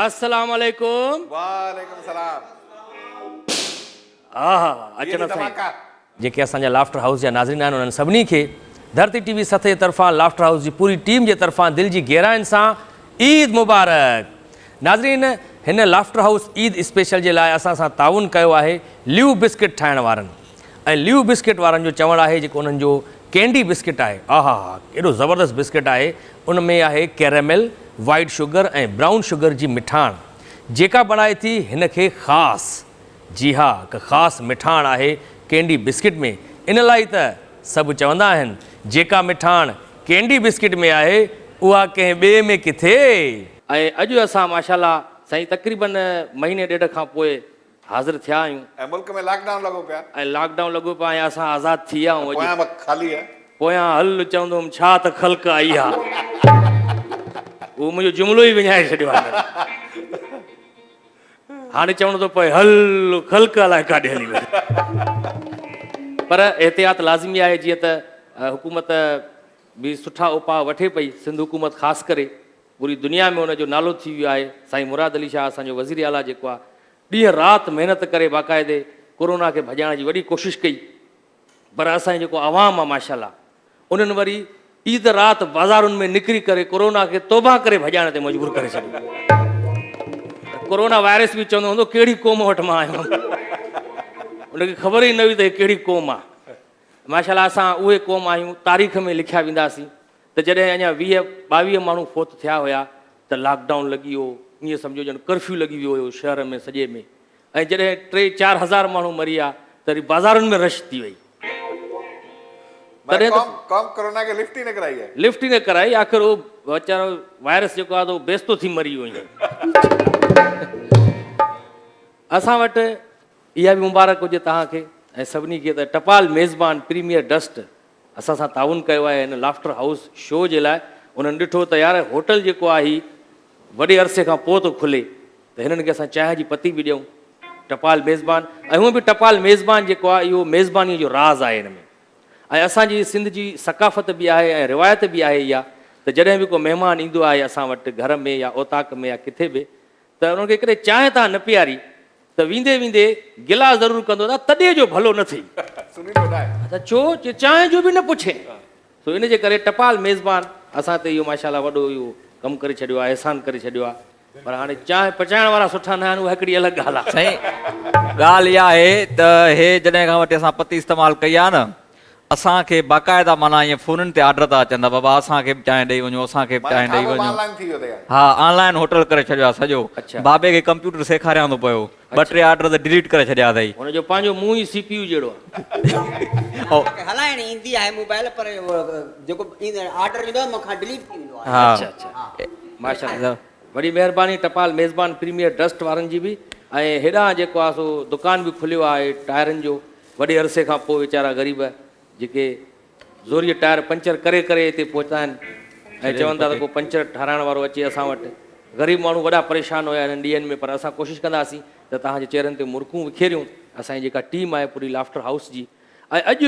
السلام عليڪم. وعليڪم السلام. آها اچن سائين. جيڪي اسان جا لافٽر هائوس جا ناظرين آهن انهن سڀني کي ڌرتي ٽي وي سٿ جي طرفان لافٽر هائوس جي پوري ٽيم جي طرفان دل جي گهراين سان عيد مبارڪ. ناظرين هن لافٽر هائوس عيد اسپيشل جي لاء اسان سان تعاون ڪيو آهي ليو بسڪٽ ٺاهڻ وارن ۽ ليو بسڪٽ وارن جو چوڻ آهي جيڪو انهن جو ڪينڊي بسڪٽ آهي آها ها ڪيڏو زبردست بسڪٽ آهي ان ۾ آهي caramel white sugar ۽ brown sugar جي مٺاڻ جيڪا بڻائي ٿي هن کي خاص جي ها هڪ خاص مٺاڻ آهي ڪينڊي بسڪٽ ۾ ان لاء ئي ته سڀ چوندا آهن جيڪا مٺاڻ ڪينڊي بسڪٽ ۾ آهي اها ڪنهن ٻئي ۾ ڪٿي. ۽ اڄ اسان ماشاء الله سائين تقريبن مهيني ڏيڍ کان پوء حاضر ٿيا آهيون. ۽ ملڪ ۾ لاڪ ڊائون لڳو پيو آهي. ۽ لاڪ ڊائون لڳو پيو آهي ۽ اسان آزاد ٿي ويا آهيون اڄ. پويان به خالي آهي. پويان هل چوندو هوم ڇا ته خلق آئي آ. اهو منهنجو جملو ئي وڃائي ڇڏيو آهي. هاڻي چوڻو ٿو پئي هل خلق الائي ڪاڏي هلي وئي. پر احتياط لازمي آهي جيئن ته حڪومت به سٺا اپاء وٺي پئي سنڌ حڪومت خاص ڪري پوري دنيا ۾ ان جو نالو ٿي ويو آهي سائين مراد علي شاهه اسان جو وزير اعليٰ جيڪو آهي ڏينهن رات محنت ڪري باقاعدي ڪورونا کي ڀڄائڻ جي وڏي ڪوشش ڪئي پر اسان جو جيڪو عوام آهي ماشاء الله انهن وري عيد رات بازارن ۾ نڪري ڪري ڪورونا کي توبه ڪري ڀڄائڻ تي مجبور ڪري ڇڏيو. ڪورونا وائرس به چوندو هوندو ڪهڙي قوم وٽ مان آيو آهيان. ان کي خبر ئي نه هئي ته هي ڪهڙي قوم آهي. ماشاء الله اسان اهي قوم آهيون تاريخ ۾ لکيا وينداسين ته جڏهن اڃا 20 22 ماڻهو فوت ٿيا هيا ته لاڪ ڊائون لڳي ويو ائين سمجهو ڄڻ ڪرفيو لڳي ويو هيو شهر ۾ سڄي ۾ ۽ جڏهن ٽي چار هزار ماڻهو مري ويا ته وري بازارن ۾ رش ٿي وئي. تڏهن ته قوم ڪورونا کي لفٽ ئي نه ڪرائي آهي. لفٽ ئي نه ڪرائي آخر اهو ويچارو وائرس جيڪو آهي اهو بيستو ٿي مري ويو ائين. اسان وٽ اها به مبارڪ هجي توهان کي ۽ سڀني کي ته ٽپال ميزبان پريميئر ڊسٽ اسان سان تعاون ڪيو آهي هن لافٽر هائوس شو جي لاء انهن ڏٺو ته يار هوٽل جيڪو آهي هي وڏي عرصي کان پوء ٿو کلي ته هنن کي اسان چانهه جي پتي به ڏيون ٽپال ميزبان ۽ هونء به ٽپال ميزبان جيڪو آهي اهو ميزبانيء جو راز آهي هن ۾ ۽ اسان جي سنڌ جي ثقافت به آهي ۽ روايت به آهي اها ته جڏهن به ڪو مهمان ايندو آهي اسان وٽ گهر ۾ يا اوطاق ۾ يا ڪٿي به ته انهن کي ڪڏهن چانهه تان نه پياري ته ويندي ويندي گلا ضرور ڪندو ته تڏي جو ڀلو نه ٿئي. ته ڇو؟ چي چانهه جو به نه پڇين. سو ان جي ڪري ٽپال ميزبان اسان تي اهو ماشاء الله وڏو اهو ڪم ڪري ڇڏيو آهي، احسان ڪري ڇڏيو آهي. پر هاڻي چانهه پچائڻ وارا سٺا نه آهن اها هڪڙي الڳ ڳالهه آهي. سائين ڳالهه اها آهي ته هي جڏهن کان وٺي اسان پتي استعمال ڪئي آهي نه اسان کي باقاعده معنيٰ ائين فونن تي آرڊر ٿا اچن ته بابا اسان کي به چانهه ڏئي وڃو اسان کي به معنيٰ چانهه ڏئي کاڌو به وڃو آن لائين ٿي ويو اٿئي هاڻي. ها آن لائين هوٽل ڪري ڇڏيو آهي سڄو بابي کي ڪمپيوٽر سيکاريان ٿو پيو ٻه ٽي آرڊر ته ڊليٽ ڪري ڇڏيا اٿئي. هن جو پنهنجو منهن ئي سي پي يو جهڙو آهي. مون کي هلائڻ ايندي آهي موبائل پر جيڪو آرڊر ايندو آهي مون کان ڊليٽ ٿي ويندو آهي. ها اڇا اڇا ماشاء الله وڏي مهرباني ٽپال ميزبان پريميئر ڊسٽ وارن جي به ۽ هيڏانهن جيڪو آهي سو دڪان به کليو آهي ٽائرن جو وڏي عرصي کان پوء ويچارا غريب جيڪي زوريء ٽائر پنچر ڪري ڪري هتي پهتا آهن ۽ چون ٿا ته ڪو پنچر ٺاراهڻ وارو اچي اسان وٽ. غريب ماڻهو وڏا پريشان هيا انهن ڏينهن ۾ پر اسان ڪوشش ڪنداسين ته توهان جي چهرن تي مرڪون وکيريون اسان جي جيڪا ٽيم آهي پوري لافٽر هائوس جي ۽ اڄ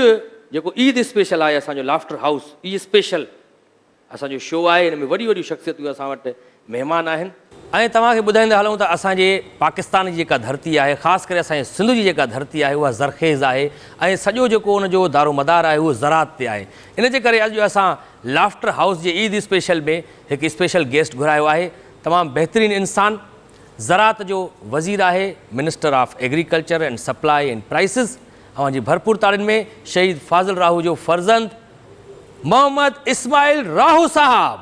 جيڪو عيد اسپيشل آهي اسان جو لافٽر هائوس عيد اسپيشل اسان جو شو آهي ان ۾ وڏيون وڏيون شخصيتون اسان وٽ مهمان آهن. ۽ توهان کي ٻڌائيندا هلون ته اسان جي پاڪستان جي جيڪا ڌرتي آهي خاص ڪري اسان جي سنڌ جي جيڪا ڌرتي آهي اها زرخيز آهي ۽ سڄو جيڪو ان جو دارومدار آهي اهو زراعت تي آهي ان جي ڪري اڄ اسان لافٽر هائوس جي عيد اسپيشل ۾ هڪ اسپيشل گيسٽ گهرايو آهي تمام بهترين انسان زراعت جو وزير آهي minister of agriculture and supply and prices اوهان جي ڀرپور تاڙين ۾ شهيد فاضل راهو جو فرزند محمد اسماعيل راهو صاحب.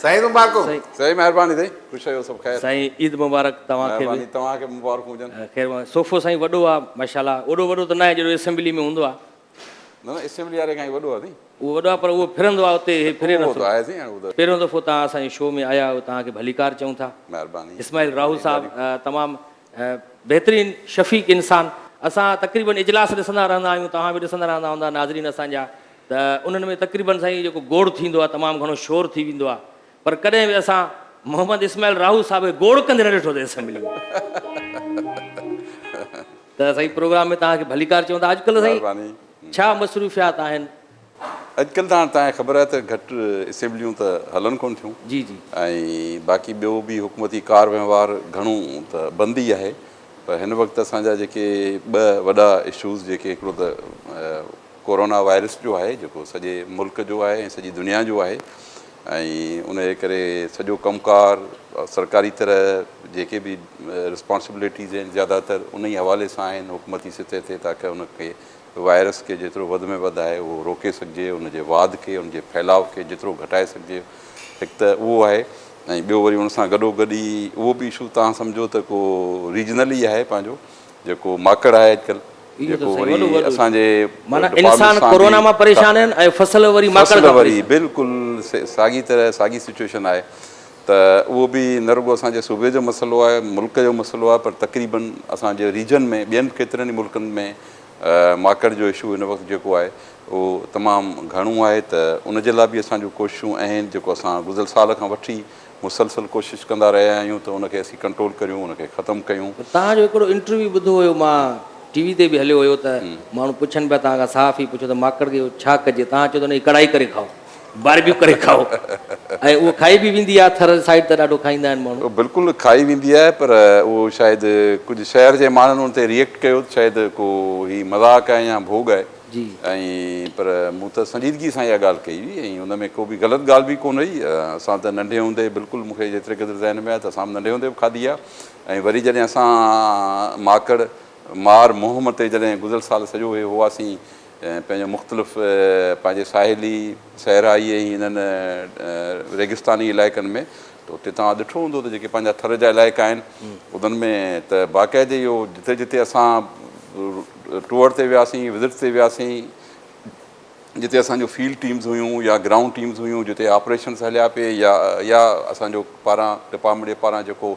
سائين مبارڪون. سائين مهرباني سائين خوش رهو سڀ خير. سائين عيد مبارڪ توهان کي به. مهرباني توهان کي به مبارڪون هجن. خير مبارڪ صوفو سائين وڏو آ ماشاءالله اوڏو وڏو ته ناهي جيڏو اسيمبلي ۾ هوندو آ. نه نه اسيمبلي واري کان ئي وڏو آ سائين. اهو وڏو آ پر اهو ڦرندو آ اتي هي ڦري اهو نٿو. ته آهي سائين هاڻي اهو ته. پهريون دفعو توهان اسان جي شو ۾ آيا آهيو توهان کي ڀليڪار چئون ٿا. مهرباني. اسماعيل راهو صاحب تمام بهترين شفيق انسان اسان تقريبن اجلاس ڏسندا رهندا آهيون توهان به ڏسندا رهندا هوندا ناظرين اسان جا. ته انهن ۾ تقريبن سائين جيڪو گوڙ ٿيندو آهي تمام گهڻو شور ٿي ويندو آهي پر ڪڏهن به اسان محمد اسماعيل راهو صاحب کي گوڙ ڪندي نه ڏٺو ته اسيمبلي ۾ ته سائين پروگرام ۾ توهان کي ڀليڪار چون ٿا اڄڪلهه سائين ڇا مصروفيات آهن؟ اڄڪلهه ته هاڻ توهان کي خبر آهي ته گهٽ اسيمبليون ته هلن ڪونه ٿيون جي جي ۽ باقي ٻيو به حڪومتي ڪار وهنوار گهڻو ته بند ئي آهي پر هن وقت اسان جا جيڪي ٻه وڏا اشوز جيڪي هڪڙو ته ڪورونا وائرس جو آهي جيڪو سڄي ملڪ جو آهي ۽ سڄي دنيا جو آهي ۽ ان جي ڪري سڄو ڪم ڪار سرڪاري طرح جيڪي به رسپانسبلٽيز آهن زياده تر ان ئي حوالي سان آهن حڪومتي سطح تي تاڪه ان کي وائرس کي جيترو وڌ ۾ وڌ آهي اهو روڪي سگهجي ان جي واڌ کي ان جي ڦهلاء کي جيترو گهٽائي سگهجي هڪ ته اهو آهي ۽ ٻيو وري ان سان گڏو گڏ ئي اهو به اشو توهان سمجهو ته ڪو ريجنل ئي آهي پنهنجو جيڪو ماڪڙ آهي اڄڪلهه جيڪو وري اسان جي معنيٰ انسان ڪورونا مان پريشان آهن ۽ فصل وري ماڪڙ کان وري بلڪل ساڳي طرح ساڳي سچويشن آهي ته اهو به نه رڳو اسان جي صوبي جو مسئلو آهي ملڪ جو مسئلو آهي پر تقريبن اسان جي ريجن ۾ ٻين ڪيترن ئي ملڪن ۾ ماڪڙ جو اشو هن وقت جيڪو آهي اهو تمام گهڻو آهي ته ان جي لاء به اسان جون ڪوششون آهن جيڪو اسان گذريل سال کان وٺي مسلسل ڪوشش ڪندا رهيا آهيون ته ان کي اسين ڪنٽرول ڪريون ان کي ختم ڪيون. توهان جو هڪڙو انٽرويو ٻڌو هيو مان ٽي وي تي به هليو هيو ته ماڻهو پڇن پيا توهان کان صحافي پڇيو ته ماڪڙ کي ڇا ڪجي توهان چيو ته ان جي ڪڙهائي ڪري کائو باربيڪيو ڪري کائو ۽ اهو کائي به ويندي آهي ٿر سائيڊ ته ڏاڍو کائيندا آهن ماڻهو. بلڪل کائي ويندي آهي پر اهو شايد ڪجهه شهر جي ماڻهن ان تي ريئيڪٽ ڪيو ته شايد ڪو هي مذاق آهي يا ڀوڳ آهي. جي. ۽ پر مون ته سنجيدگي سان اها ڳالهه ڪئي هئي ۽ ان ۾ ڪو به غلط ڳالهه به ڪونه هئي. اسان ته ننڍي هوندي بلڪل مون کي جيتري قدر ذهن ۾ آهي ته اسان به ننڍي هوندي به کاڌي آهي ۽ وري جڏهن اسان ماڪڙ مار مهم تي جڏهن گذريل سال سڄو هي هئاسين پنهنجو مختلف پنهنجي ساحلي صحرائي ۽ هنن ريگستاني علائقن ۾ ته اتي توهان ڏٺو هوندو ته جيڪي پنهنجا ٿر جا علائقا آهن انهن ۾ ته باقاعدي اهو جتي جتي اسان ٽوئر تي وياسين وزٽ تي وياسين جتي اسان جو فيلڊ ٽيمز هيون يا گرائونڊ ٽيمز هيون جتي آپريشنز هليا پئي يا يا اسان جو پاران ڊپارٽمينٽ جي پاران جيڪو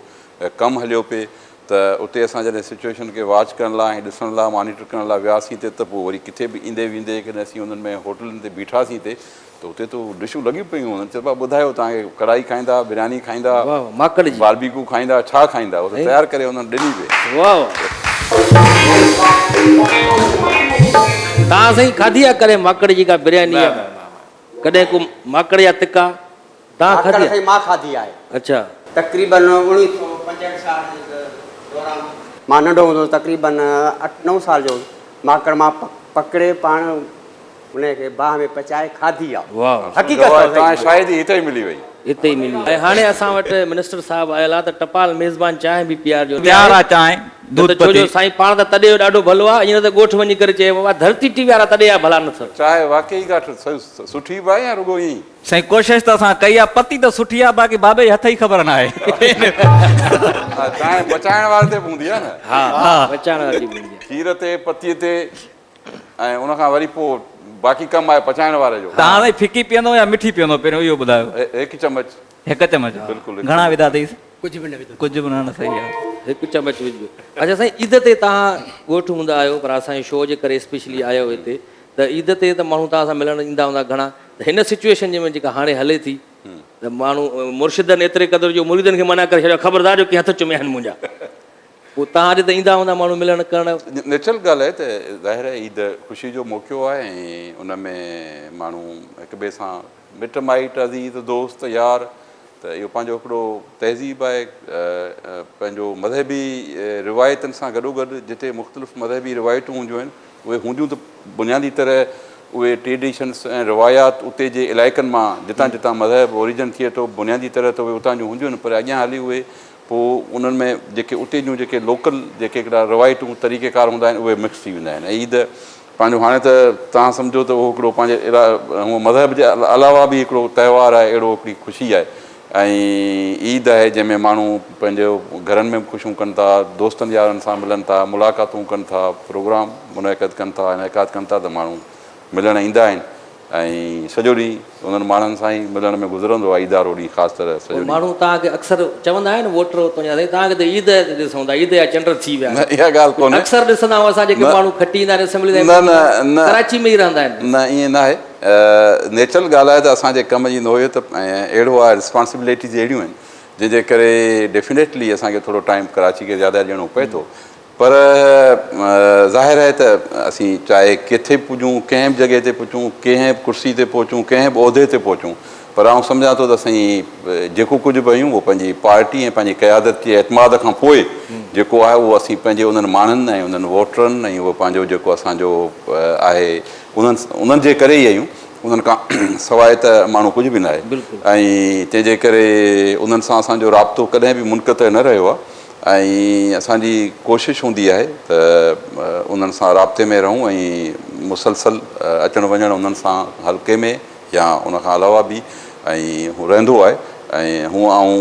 ڪم هليو پئي ته اتي اسان جڏهن سچويشن کي واچ ڪرڻ لاء ۽ ڏسڻ لاء مانيٽر ڪرڻ لاء وياسين تي ته پوء وري ڪٿي به ايندي ويندي ڪڏهن اسين انهن ۾ هوٽلن تي بيٺاسين تي ته اتي ته ڊشون لڳيون پيون هوندا چئبو آهي ٻڌايو توهان کي ڪڙهائي کائيندا برياني کائيندا واه واه ماڪڙ جي باربيڪو کائيندا ڇا کائيندا هو ته تيار ڪري انهن ڏني پئي. واه واه توهان سائين کاڌي آ ڪڏهن ماڪڙ جي ڪا برياني نه يا نه نه ڪڏهن ڪو ماڪڙ جا تڪا توهان ماڪڙ کاڌي آ سائين مان کاڌي آهي. اڇا. تقريبن 1965 سال جي دوران مان ننڍو هوندو هوس تقريبن اٺ نو سال جو هوس ماڪڙ مان پڪڙي پاڻ انهيء کي باهه ۾ پچائي کاڌي آ. واهه. حقيقت اٿو گواهه سائين. تان شايد ئي هتي ئي ملي وئي. هتي ئي ملي وئي. ۽ هاڻي اسان وٽ منسٽر صاحب آيل آ ته ٽپال ميزبان چانهه به پيارجو. پيار آ چانهه نه دود ته ڇو جو پتي. سائين پاڻ ته تڏي جو ڏاڍو ڀلو آ ائين نه ته ڳوٺ وڃي ڪري چئي بابا ڌرتي ٽي وارا تڏي جا ڀلا نه اٿس. چانهه واقعي ڪا سٺي به آهي يا رڳو ائين ئي؟ سائين ڪوشش ته اسان ڪئي آ پتي ته سٺي آ باقي بابي جي هٿ جي خبر ناهي. ها چانهه پچائڻ واري تي به هوندي آ نه. ها پچائڻ واري تي به هوندي آ. کير تي پتي تي. ۽ ان کان وري پوء باقي ڪم آهي پچائڻ واري جو. توهان سائين ڦڪي پيئندو يا مٺي پيئندو پهريون اهو ٻڌايو. هڪ چمچ. هڪ چمچ بلڪل گهڻا وڌا اٿئيس؟ ڪجهه به نه وڌو. ڪجهه به نه نه صحيح آهي. هڪ چمچ وجهبو. اڇا سائين عيد تي توهان ڳوٺ هوندا آهيو پر اسان جي شو جي ڪري اسپيشلي آيا آهيو هتي ته عيد تي ته ماڻهو توهان سان ملڻ ايندا هوندا گهڻا ته هن سچوئيشن جنهن ۾ جيڪا هاڻي هلي ٿي ته ماڻهو مرشدن ايتري قدر جو مريدن کي منع ڪري ڇڏيو خبردار جو ڪنهن هٿ چميا آهن منهنجا. پوء توهان ڏي ته ايندا هوندا ماڻهو ملڻ ڪرڻ. نيچرل ڳالهه آهي ته ظاهر آهي عيد خوشي جو موقعو آهي ۽ ان ۾ ماڻهو هڪ ٻئي سان مٽ مائٽ عزيز دوست يار ته اهو پنهنجو هڪڙو تهذيب آهي پنهنجو مذهبي روايتن سان گڏوگڏ جتي مختلف مذهبي روايتون هونديون آهن اهي هونديون ته بنيادي طرح اهي ٽريڊيشنس ۽ روايات اتي جي علائقن مان جتان جتان مذهب اوريجن ٿئي ٿو بنيادي طرح ته اهي اتان جون هونديون آهن پر اڳيان هلي اهي پوء انهن ۾ جيڪي اتي جون جيڪي لوڪل جيڪي هڪڙا روايتون طريقه ڪار هوندا آهن اهي مڪس ٿي ويندا آهن ۽ عيد پنهنجو هاڻي ته توهان سمجهو ته اهو هڪڙو پنهنجي هونء مذهب جي علاوه به هڪڙو تهوار آهي اهڙو هڪڙي خوشي آهي ۽ عيد آهي جنهن ۾ ماڻهو پنهنجو گهرن ۾ به خوشيون ڪن ٿا دوستن يارن سان ملن ٿا ملاقاتون ڪن ٿا پروگرام منعقد ڪن ٿا انعقاد ڪن ٿا ته ماڻهو ملڻ ايندا آهن ۽ سڄو ڏينهن انهن ماڻهن سان ئي ملڻ ۾ گذرندو آهي عيد وارو ڏينهن خاص طرح سڄو ڏينهن. ماڻهو توهان کي اڪثر چوندا آهن ووٽر تنهنجا سائين توهان کي ته عيد تي ڏسون ٿا عيد جا چنڊ ٿي ويا نه اها ڳالهه ڪونهي. اڪثر ڏسندا آهيون اسان جيڪي ماڻهو کٽي ايندا آهن اسيمبلي نه نه نه ڪراچي ۾ ئي رهندا آهن. نه ائين ناهي نيچرل ڳالهه آهي ته اسان جي ڪم جي نوعيت اهڙو آهي، رسپانسبلٽيز اهڙيون آهن جنهن جي ڪري ڊيفينيٽلي اسان کي ٿورو ٽائيم ڪراچي کي زياده ڏيڻو پئي ٿو پر ظاهر آهي ته اسين چاهي ڪٿي به پڄون، ڪنهن به جڳهه تي پهچون، ڪنهن به ڪرسي تي پهچون، ڪنهن به عهدي تي پهچون پر آئون سمجهان ٿو ته اسين جيڪو ڪجهه به آهيون اهو پنهنجي پارٽي ۽ پنهنجي قيادت جي اعتماد کان پوء جيڪو آهي اهو اسين پنهنجي انهن ماڻهن ۽ انهن ووٽرن ۽ اهو پنهنجو جيڪو اسان جو آهي انهن انهن جي ڪري ئي آهيون انهن کان سواء ته ماڻهو ڪجهه به ناهي ۽ تنهن جي ڪري انهن سان اسان جو رابطو ڪڏهن به منقطع نه رهيو آهي ۽ اسان جي ڪوشش هوندي آهي ته انهن سان رابطي ۾ رهون ۽ مسلسل اچڻ وڃڻ انهن سان حلقي ۾ يا ان کان علاوه به ۽ هو رهندو آهي ۽ هونء آئون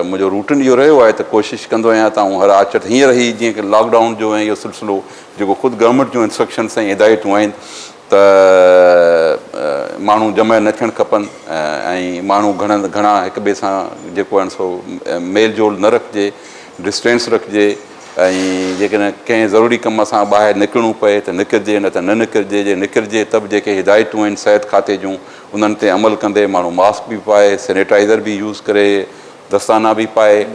منهنجو روٽين اهو رهيو آهي ته ڪوشش ڪندو آهيان ته آئون هر آچر هينئر هي جيئن ڪه لاڪ ڊائون جو ۽ اهو سلسلو جيڪو خود گورنمينٽ جون انسٽرڪشنس ۽ هدايتون آهن ته ماڻهو جمع نه ٿيڻ کپن ۽ ماڻهو گهڻن گهڻا هڪ ٻئي سان جيڪو آهن سو ميل جول نه رکجي ڊسٽينس رکجي ۽ جيڪڏهن ڪنهن ضروري ڪم سان ٻاهر نڪرڻو پئي ته نڪرجي نه ته نه نڪرجي، جي نڪرجي ته به جيڪي هدايتون آهن صحت کاتي جون انهن تي عمل ڪندي ماڻهو ماسڪ به پائي، سينيٽائيزر به يوز ڪري، دستانا به پائي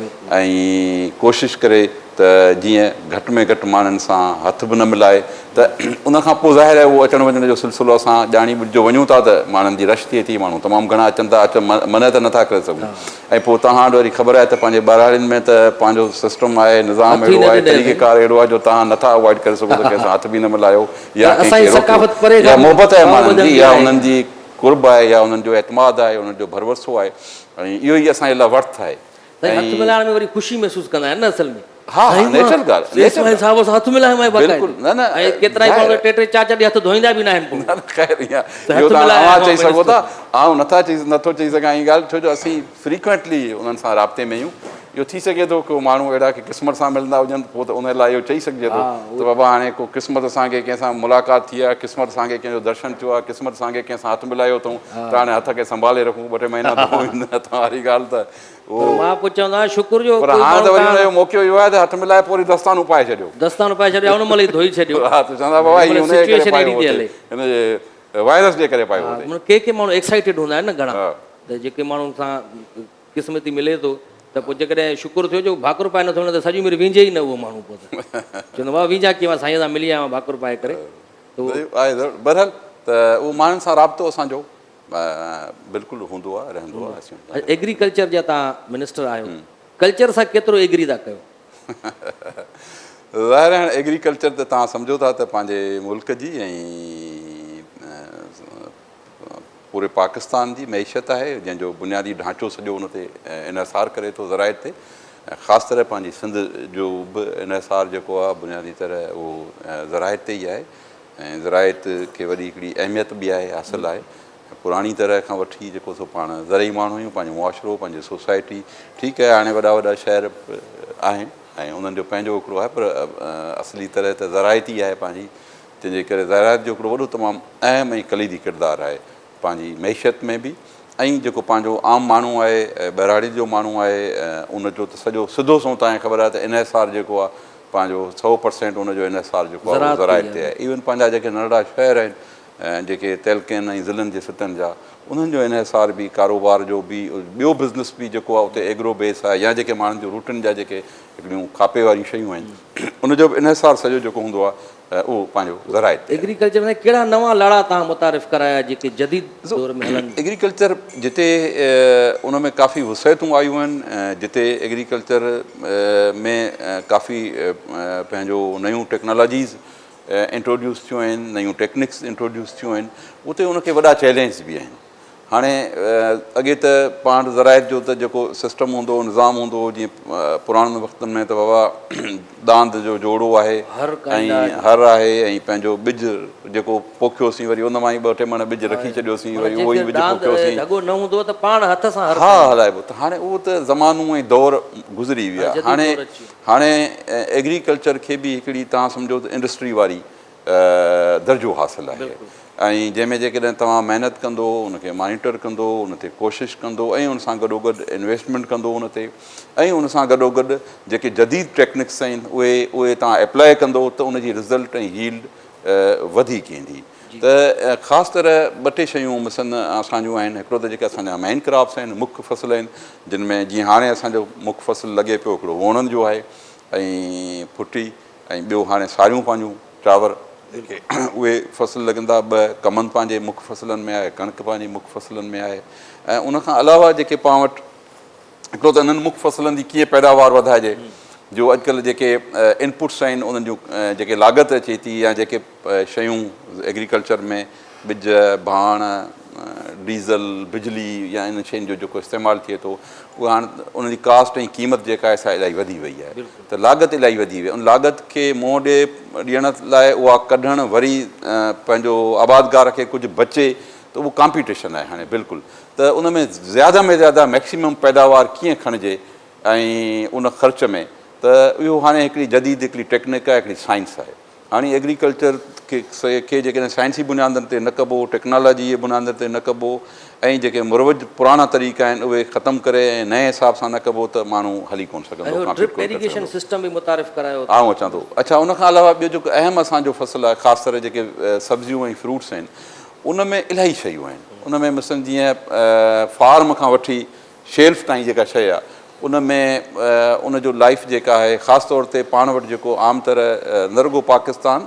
۽ ڪوشش ڪري ته جيئن گهٽ ۾ گهٽ ماڻهن سان هٿ به نه ملائي ته ان کان پوء ظاهر آهي اهو اچڻ وڃڻ جو سلسلو اسان ڄاڻي ٻجهو وڃون ٿا ته ماڻهن جي رش ٿئي ٿي ماڻهو تمام گهڻا اچن ٿا اچ منع ته نٿا ڪري سگهون ۽ پوء توهان وٽ وري خبر آهي ته پنهنجي ٻهراڙين ۾ ته پنهنجو سسٽم آهي، نظام هٿ ئي اهڙو نه آهي، ڏني طريقي اٿئي. ڪار اهڙو آهي جو توهان نٿا اوائڊ ڪري سگهو ته ڪنهن سان هٿ به نه ملايو يا ته ڪنهن اسان کي جي روڪيو ثقافت پري يا کان محبت آهي ڀاء ماڻهن ٻڌڻ جي جي يا آهي. انهن جي قرب آهي يا انهن جو اعتماد آهي انهن جو ڀروسو آهي ۽ اهو ئي اسان جي لاء ورٿ آهي سائين هٿ ۽ ملائڻ ۾ وري خوشي محسوس ڪندا آهن نه اصل ۾ ها ها سائين مان نيچرل ڳالهه سيس نيچرل سائين صاحب سان هٿ ملايو آهي باقاعده بلڪل نه نه ۽ ڪيترا ئي ماڻهو ظاهر ٽي ٽي چار چار ڏينهن هٿ ڌوئيندا به ناهن پوء نه نه خير اها ته اهو هٿ ته ملايا اوهان آهي چئي سگهو ٿا منسٽر آئون نٿا چئي نٿو چئي سگهان هي ڳالهه ڇو جو اسين فريڪوئنٽلي انهن سان رابطي ۾ آهيون اهو ٿي سگهي ٿو ڪو ماڻهو اهڙا ڪي قسمت سان ملندا هجن پوء ته ان لاء اهو چئي سگهجي ٿو ته بابا هاڻي ڪو قسمت اسان کي ڪنهن سان ملاقات ٿي آهي قسمت اسان کي ڪنهن جو درشن ٿيو آهي قسمت اسان کي ڪنهن سان هٿ ملايو اٿئون ته هاڻي هٿ کي سنڀالي رکون ٻه ٽي مهينا ڌوئون نه ته واري ڳالهه ته پر مان پوء چوندو آهيان شڪر جو پر ڪوئي هاڻي ته ماڻهو وري ان ڪانه جو موقعو اهو آهي ته هٿ ملائي پوء وري دستانو پائي ڇڏيو. دستانو پائي ڇڏيو يا ان مهل ئي ڌوئي ڇڏيو. ها ته چوندا بابا هن هي مهل ان جي ڪري سچوئيشن پايو اهڙي هو ٿي اتي هلي. هن جي وائرس جي ڪري پايو ها هو اتي. معنيٰ ڪي ڪي ماڻهو ايڪسائيٽيڊ هوندا آهن نه گهڻا ته جيڪي ماڻهن سان قسمتي ملي ٿو ته پوء جيڪڏهن شڪر ٿيو جو ڀاڪر پائي نٿو وڃي ته سڄي عمر وينجهي ئي نه اهو ماڻهو پوء ته چوندو بابا وينجهان ڪيئن مان سائين سان ملي آيو آهيان ڀاڪر پائي ڪري ته اهو آهي ضرور بهرحال ته اهو ماڻهن سان رابطو اسان جو بلڪل هوندو آهي رهندو آهي اسين ايگريڪلچر جا توهان منسٽر آهيو ڪلچر سان ڪيترو ايگري ٿا ڪيو؟ ظاهر آهي هاڻي ايگريڪلچر ته توهان سمجهو ٿا ته پنهنجي ملڪ جي ۽ پوري پاڪستان جي معيشت آهي جنهن جو بنيادي ڍانچو سڄو ان تي انحصار ڪري ٿو زراعت تي خاص طرح پنهنجي سنڌ جو به انحصار جيڪو آهي بنيادي طرح اهو زراعت تي ئي آهي ۽ زراعت کي وڏي هڪڙي اهميت به آهي حاصل آهي ۽ پراڻي طرح کان وٺي جيڪو سو پاڻ زرعي ماڻهو آهيون پنهنجو معاشرو پنهنجي سوسائٽي ٺيڪ آهي هاڻي وڏا وڏا شهر آهن ۽ انهن جو پنهنجو هڪڙو آهي پر اصلي طرح ته زراعت ئي آهي پنهنجي تنهن جي ڪري زراعت جو هڪڙو وڏو تمام اهم ۽ ڪليدي ڪردار آهي پنهنجي معيشت ۾ به ۽ جيڪو پنهنجو عام ماڻهو آهي ٻهراڙي جو ماڻهو آهي ان جو ته سڄو سڌو سنئون توهان کي خبر آهي ته انحصار جيڪو آهي پنهنجو 100% ان جو انحصار جيڪو آهي اهو زراعت تي آهي. ايون پنهنجا جيڪي ننڍڙا شهر آهن جيڪي تعلقن ۽ ضلعن جي سطحن جا انهن جو انحصار به ڪاروبار جو به ٻيو بزنس به جيڪو آهي اتي ايگرو بيس آهي يا جيڪي ماڻهن جون روٽين جا جيڪي هڪڙيون کاپي واريون شيون آهن ان جو به انحصار سڄو جيڪو هوندو آهي اهو پنهنجو زراعت تي آهي. ايگريڪلچر ۾ ڪهڙا نوان لاڙا توهان متعارف ڪرايا جيڪي جديد دور ۾ هلن؟ ايگريڪلچر جتي ان ۾ ڪافي وسعتون آيون آهن جتي ايگريڪلچر ۾ ڪافي پنهنجو نيون ٽيڪنالاجيز انٽروڊيوس ٿيون آهن نيون ٽيڪنڪس انٽروڊيوس ٿيون آهن اتي ان کي وڏا چئلينجز به آهن. هاڻي اڳي ته پاڻ زراعت جو ته جيڪو سسٽم هوندو هو نظام هوندو هو جيئن پراڻن وقتن ۾ ته بابا ڏاند جو جوڙو آهي ۽ هر آهي ۽ پنهنجو ٻج جيڪو پوکيوسين وري ان مان ئي ٻه ٽي مڻ ٻج رکي ڇڏيوسين وري اهو ئي ٻج پوکيوسين ها هلائبو ته هاڻي اهو ته زمانو ۽ دور گذري ويا هاڻي هاڻي ايگريڪلچر کي به هڪڙي توهان سمجهو ته انڊسٽري واري درجو حاصل آهي ۽ جنهن ۾ جيڪڏهن توهان محنت ڪندو ان کي مانيٽر ڪندو ان تي ڪوشش ڪندو ۽ ان سان گڏوگڏ انويسٽمينٽ ڪندو ان تي ۽ ان سان گڏوگڏ جيڪي جديد ٽيڪنڪس آهن اهي اهي توهان اپلاء ڪندو ته ان جي رزلٽ ۽ ييلڊ وڌيڪ ايندي. ته خاص طرح ٻه ٽي شيون مثلاً اسان جون آهن، هڪڙو ته جيڪي اسان جا مين ڪراپس آهن، مک فصل آهن، جن ۾ جيئن هاڻي اسان جو مک فصل لڳي پيو هڪڙو ووڻن جو آهي ۽ ڦٽي ۽ ٻيو هاڻي ساريون پنهنجون چانور جيڪي اهي فصل لڳندا، ٻه ڪمند پنهنجي مک فصلن ۾ آهي، ڪڻڪ پنهنجي مک فصلن ۾ آهي ۽ ان کان علاوه جيڪي پاڻ وٽ هڪڙو ته انهن مک فصلن جي ڪيئن پيداوار وڌائجي جو اڄڪلهه جيڪي انپٽس آهن انهن جون جيڪي لاڳت اچي ٿي يا جيڪي شيون ايگريڪلچر ۾ ٻج، ڀاڻ، ڊيزل، بجلي يا انهن شين جو جيڪو استعمال ٿئي ٿو اهو هاڻ ان جي ڪاسٽ ۽ قيمت جيڪا آهي سا الاهي وڌي وئي آهي ته لاڳت الاهي وڌي وئي ان لاڳت کي منهن ڏي ڏيڻ لاء اها ڪڍڻ وري پنهنجو آبادگار کي ڪجهه بچي ته اهو ڪامپيٽيشن آهي هاڻي بلڪل ته ان ۾ زياده ۾ زياده ميڪسيمم پيداوار ڪيئن کڻجي ۽ ان خرچ ۾ ته اهو هاڻي هڪڙي جديد هڪڙي ٽيڪنڪ آهي هڪڙي سائنس آهي هاڻي ايگريڪلچر کي کي جيڪڏهن سائنسي بنيادن تي نه ڪبو ٽيڪنالاجي جي بنيادن تي نه ڪبو ۽ جيڪي مروج پراڻا طريقا آهن اهي ختم ڪري ۽ نئين حساب سان نه ڪبو ته ماڻهو هلي ڪونه سگهندو ۽ اهو ڊرپ ايريگيشن سسٽم به متعارف ڪرايو اٿو. آئون اچان ٿو اڇا ان کان علاوه ٻيو جيڪو اهم اسان جو فصل آهي خاص طرح جيڪي سبزيون ۽ فروٽس آهن ان ۾ الاهي شيون آهن ان ۾ مثلاً جيئن فارم کان وٺي شيلف تائين جيڪا شيء آهي ان ۾ ان جو لائف جيڪا آهي خاص طور تي پاڻ وٽ جيڪو عام طرح نه رڳو پاڪستان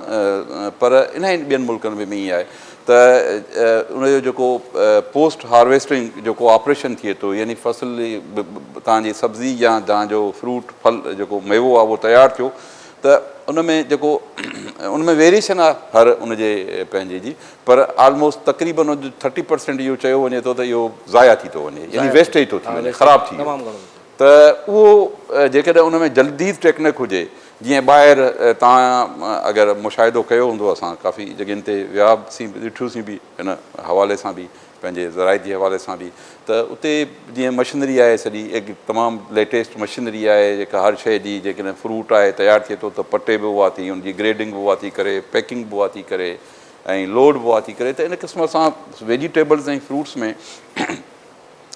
پر انهن ٻين ملڪن ۾ به ائين آهي ته ان جو جيڪو پوسٽ هارويسٽنگ جيڪو آپريشن ٿئي ٿو يعني فصل توهان جي سبزي يا توهان جو فروٽ ڦل جيڪو ميوو آهي اهو تيار ٿيو ته ان ۾ جيڪو ان ۾ ويريشن آهي هر ان جي پنهنجي جي پر آلموسٽ تقريبن ان جو ٿرٽي پرسينٽ اهو چيو وڃي ٿو ته اهو ضايع ٿي ٿو وڃي يعني ويسٽيج ٿو ٿي وڃي خراب ٿي ويو ته اهو جيڪڏهن ان ۾ جلديد ٽيڪنڪ هجي جيئن ٻاهر توهان اگر مشاهدو ڪيو هوندو اسان ڪافي جڳهين تي ويا سين ڏٺيوسين به ان حوالي سان به پنهنجي زراعت جي حوالي سان به ته اتي جيئن مشنري آهي سڄي هڪ تمام ليٽيسٽ مشنري آهي جيڪا هر شيء جي جيڪڏهن فروٽ آهي تيار ٿئي ٿو ته پٽي به اها ٿي ان جي گريڊنگ به اها ٿي ڪري پيڪنگ به اها ٿي ڪري ۽ لوڊ به اها ٿي ڪري ته ان قسم سان ويجيٽيبلز ۽ فروٽس ۾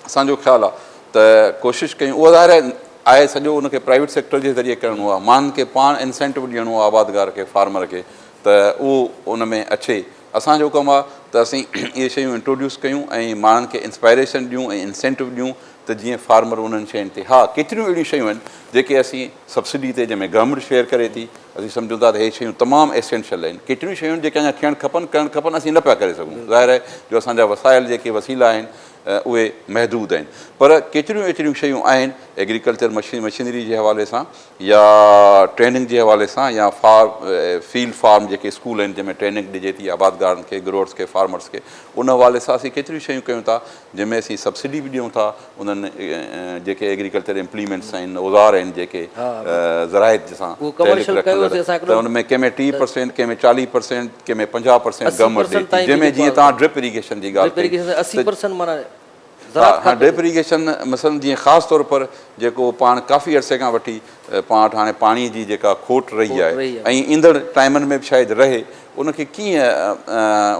اسان جو خيال آهي ته ڪوشش ڪيون اهو ظاهر آهي سڄو ان کي پرائيويٽ سيڪٽر جي ذريعي ڪرڻو آهي ماڻهن کي پاڻ انسينٽو ڏيڻو آهي آبادگار کي فارمر کي ته اهو ان ۾ اچي اسان جو ڪم آهي ته اسين اهي شيون انٽروڊيوس ڪيون ۽ ماڻهن کي انسپائريشن ڏيون ۽ انسينٽو ڏيون ته جيئن فارمر انهن شين تي ها ڪيتريون اهڙيون شيون آهن جيڪي اسين سبسڊي تي جنهن ۾ گورنمينٽ شيئر ڪري ٿي اسين سمجهون ٿا ته هي شيون تمام ايسينشل آهن ڪيتريون شيون جيڪي اڃا ٿيڻ کپن ڪرڻ کپن اسين نه پيا ڪري سگهون ظاهر آهي جو اسان جا وسائل جيڪي وسيلا آهن اهي محدود آهن پر ڪيتريون ايتريون شيون آهن ايگريڪلچر مشينري جي حوالي سان يا ٽريننگ جي حوالي سان يا فار فيلڊ فارم جيڪي اسڪول آهن جنهن ۾ ٽريننگ ڏجي ٿي آبادگارن کي گروئرس کي فارمرس کي ان حوالي سان اسين ڪيتريون شيون ڪيون ٿا جنهن ۾ اسين سبسڊي به ڏيون ٿا انهن جيڪي ايگريڪلچر امپليمينٽس آهن اوزار آهن جيڪي زراعت سان تعلق رکندڙ ته ان ۾ ڪنهن ۾ 30 پرسينٽ ڪنهن ۾ 40 پرسينٽ ڪنهن ۾ 50 پرسينٽ گورنمينٽ ڏئي ٿي جنهن ۾ جيئن توهان ڊرپ اريگيشن جي ڳالهه ڪئي ها ڊرپ اريگيشن مثلاً جيئن خاص طور پر جيڪو پاڻ ڪافي عرصي کان وٺي پاڻ وٽ هاڻي پاڻي جي جيڪا کوٽ رهي آهي ۽ ايندڙ ٽائمن ۾ به شايد رهي ان کي ڪيئن